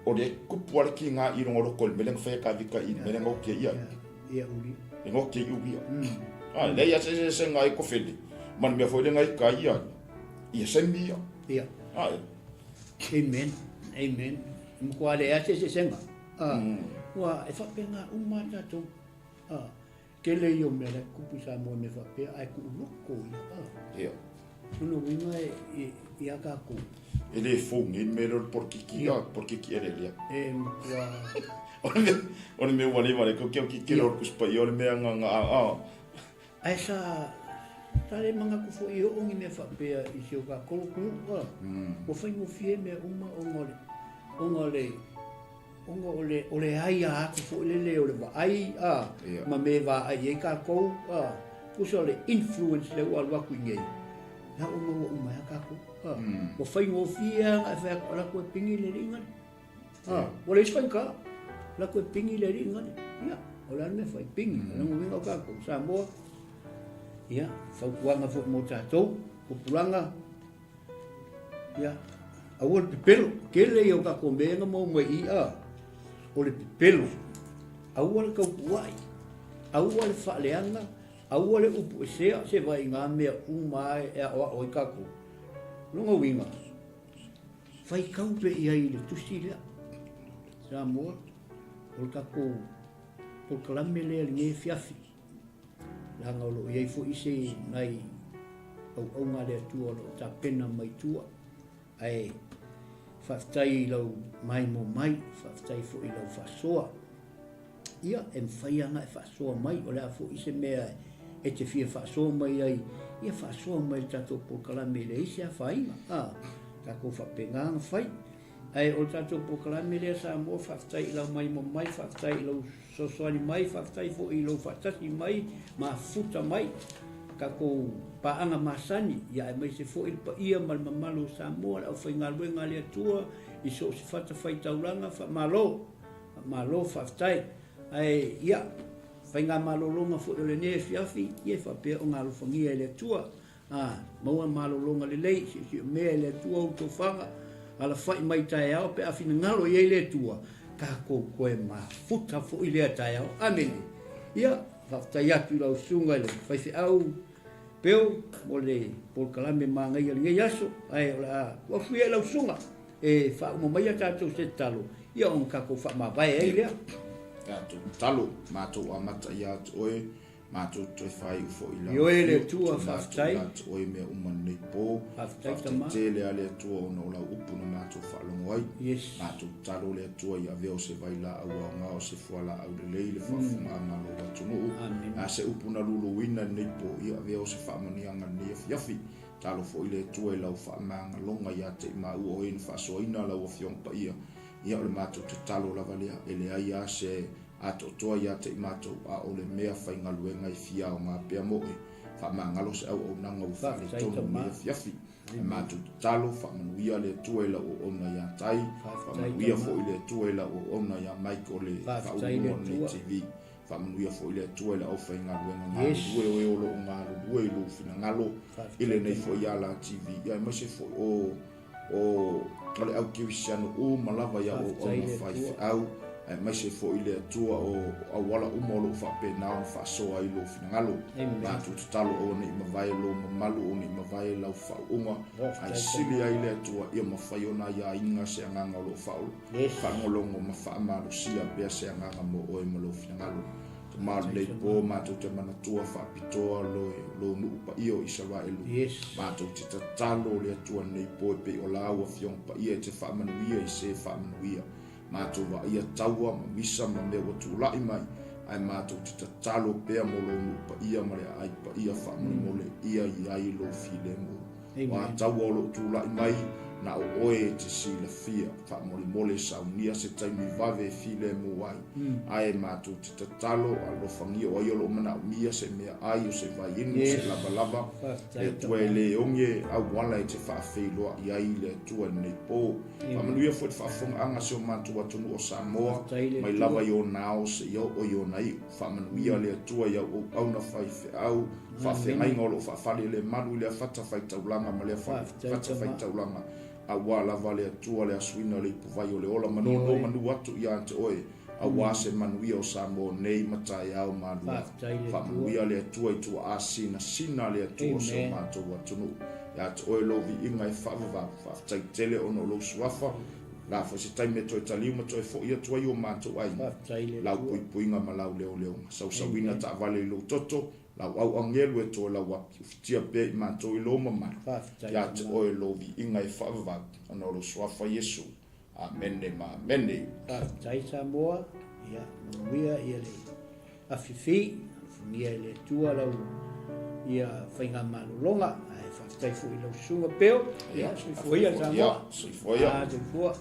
O le kupu ale ki ngā i rongo loko le mele nga whaia ka vika i mele nga o kia ia. Ia uri. Le nga o kia i uria. Ai, le ia se se se nga ai ko feli. Man mea foi le nga i ka ia. Ia se mia. Ia. Ai. Amen. Amen. Mkoa le ea se se senga. Ua e whapenga uma tātou. Tele ia o mea la kupu i Samoa mea faapea ae kuu loko ia a. Ia. Lona uiga e ia kākou. E le fou nei le mea lea o le polokiki, a polokiki eleele. E matua. O le mea ua leva le ko kia ki kilo o le kusi paia o le mea nga nga a. Ae sa sa le manatu foi i oo ni mea faapea i si o kākou atunuu a. Ua faigofie mea uma ona o le ona o le Ona o le, o le aia atu foi lele o le vaai, a, yeah. ma me vaai ai kākou, a, pusa o le influence lea ua alu atu i nei, la ua maua uma ai a kākou, a, ua faigofie lava ona e fai atu, ala koe pigi le alii gale, a, ua leai se faigata, ala koe pigi le alii gale, ia, o le a le mea fai, pigi, o le uiga o kākou, Samoa, ia, fautuaga foi mo tātou, tupulaga, Ia, aua le pepelo. Tele ia o tatou mea na maua mai i a, o le pepelo. Aua le taupuai, aua le faaleaga, aua le upu esea se vai i ngā mea uma e aoao ai tatou. Lona uiga, faitau pea i ai i le tusi lea. Samoa, o le tatou polokalame lea i lenei afiafi. Leaga o lo o i ai foi se nai auauna a le Atua o lo o tapena mai tua. Ae faafetai i lau maimoa mai, faafetai foi i lau faasoa. Ia, e mafai lava ona e faasoa mai, o le a foi se mea e te fia faasoa mai ai, ia faasoa mai i le tatou polokalame e leai se afaina, a, tatou faapena ona fai. Ae o le tatou polokalame lea Samoa, faafetai i lau maimoa mai, faafetai i lou fesoasoani mai, faafetai foi i lou faatasi mai, mafuta mai, tatou paaga masani, ia aemaise foi le paia ma le mamalu o Samoa, le aufaigaluega a le Atua i so o se fatafaitaulaga, faamalo, faamalo, faafetai. Ae ia, faigamalologa foi o lenei afiafi, ia e faapea ona alofagia e le Atua. Ā, maua malologa lelei, siosiomea e le Atua ou tofaga, alafai mai taeao pe a finagalo i ai le Atua, tatou toe mafuta foi lea taeao. Amene. Ia, faafetai atu i lau susuga i le faifeau Peo mo le polokalame manaia i lenei aso, ae o le a tuu atu ia i lau susuga e faauma maia tatou se tatalo, ia ona tatou faamavae ai lea. Tatou tatalo, matou amata ia te oe, Matou toe faaiu foi i lau Ioe le Atua, faafetai. Ia te oe mea uma lenei po. Faafetai tama. Faafetai tele a le Atua ona o lau upu na matou faalogo ai. Yes. Matou tatalo le Atua ia avea o se vailaau aoga o se fualaau lelei le faafofogaaga a lou atunuu. Amen. A se upu na luluina lenei po, ia avea o se faamanuiaga lenei afiafi. Tatalo foi le Atua i lau faamagaloga ia te i maua o e na faasoaina lau Afioga Paia. Ia o le matou tatalo lava lea, e leai a se Atoatoa ia te i matou, a o le mea faigaluega e fia aoga pea mo e faamagalo se auaunaga ua faaletonu i lenei afiafi. Ae matou tatalo, faamanuia le Atua i lau auauna ia Tai, faamanuia foi le Atua i lau auauna ia Mike o le faauluina o lenei TV. Faamanuia foi le Atua i le aufaigaluega galulue o e o lo o galulue i lou finagalo i lenei foi ala TV, ia aemaise foi o o o le au kerisiano uma lava i au auauna faifeau, aemaise foi le Atua o auala uma o lo o faapena ona faasoa ai lou finagalo. Matou tatalo aua ne i mavae lou mamalu, aua ne i mavae lau faauuga, ae sili ai le Atua ia mafai ona aiaiga se agaga o lo o faalogologo ma faamalosia pea se agaga mo oe ma lou finagalo. Tama o lenei po, matou te manatua faapitoa lou nuu paia o Isaraelu. Matou te tatalo le Atua lenei po e pei o lau Afioga paia e te faamanuia i se faamanuia. Matou vaaia taua ma misa ma mea ua tulai mai, ae matou te tatalo pea mo lou nuu paia ma le aai paia faamolemole ia i ai lou filemu. O a taua o lo o tulai mai, na o oe e te silafia. Faamolemole saunia se taimi vave e filemu ai. Ae matou te tatalo, alofagia o ai o lo o manaomia se meaai, o se vaiinu, o se lavalava, le Atua e le oge auala e te faafeiloai ai le Atua i lenei po. Faamanuia foi le faafofogaaga a si o matou atunuu o Samoa, mai lava i ona ao seia oo i ona iu. Faamanuia le Atua i au auauna faifeau, faafeagaiga o lo o faafalelemalu i lea fatafaitaulaga ma lea fatafaitaulaga, aua lava le Atua le asuina o le ipuvai o le ola ma nonomanu atu ia te oe, aua se manuia o Samoa nei ma taeao ma alualu. Faamanuia le Atua i tuaa sinasina a le Atua o si o matou atunuu. Ia te oe lou viiga e faavavau. Faafetai tele ona o lou suafa. O le a foi se taimi e toe taliu ma toe foi atu ai o matou aiga, lau puipuiga ma lau leoleoga. Sausauina taavale i lou toto, lau au agelu e toe lau api, ufitia pea i matou i lou mamalu. Ia te oe lou viiga e faavavau, ona o lou suafa Iesu. Amene ma amene. Faafetai Samoa, ia manuia ia le afifi, alofagia e le Atua lau ia faigamalologa, ae faafetai foi i lau susuga Peo. Ia, soifua ia Samoa. Soifua ia. Soifua.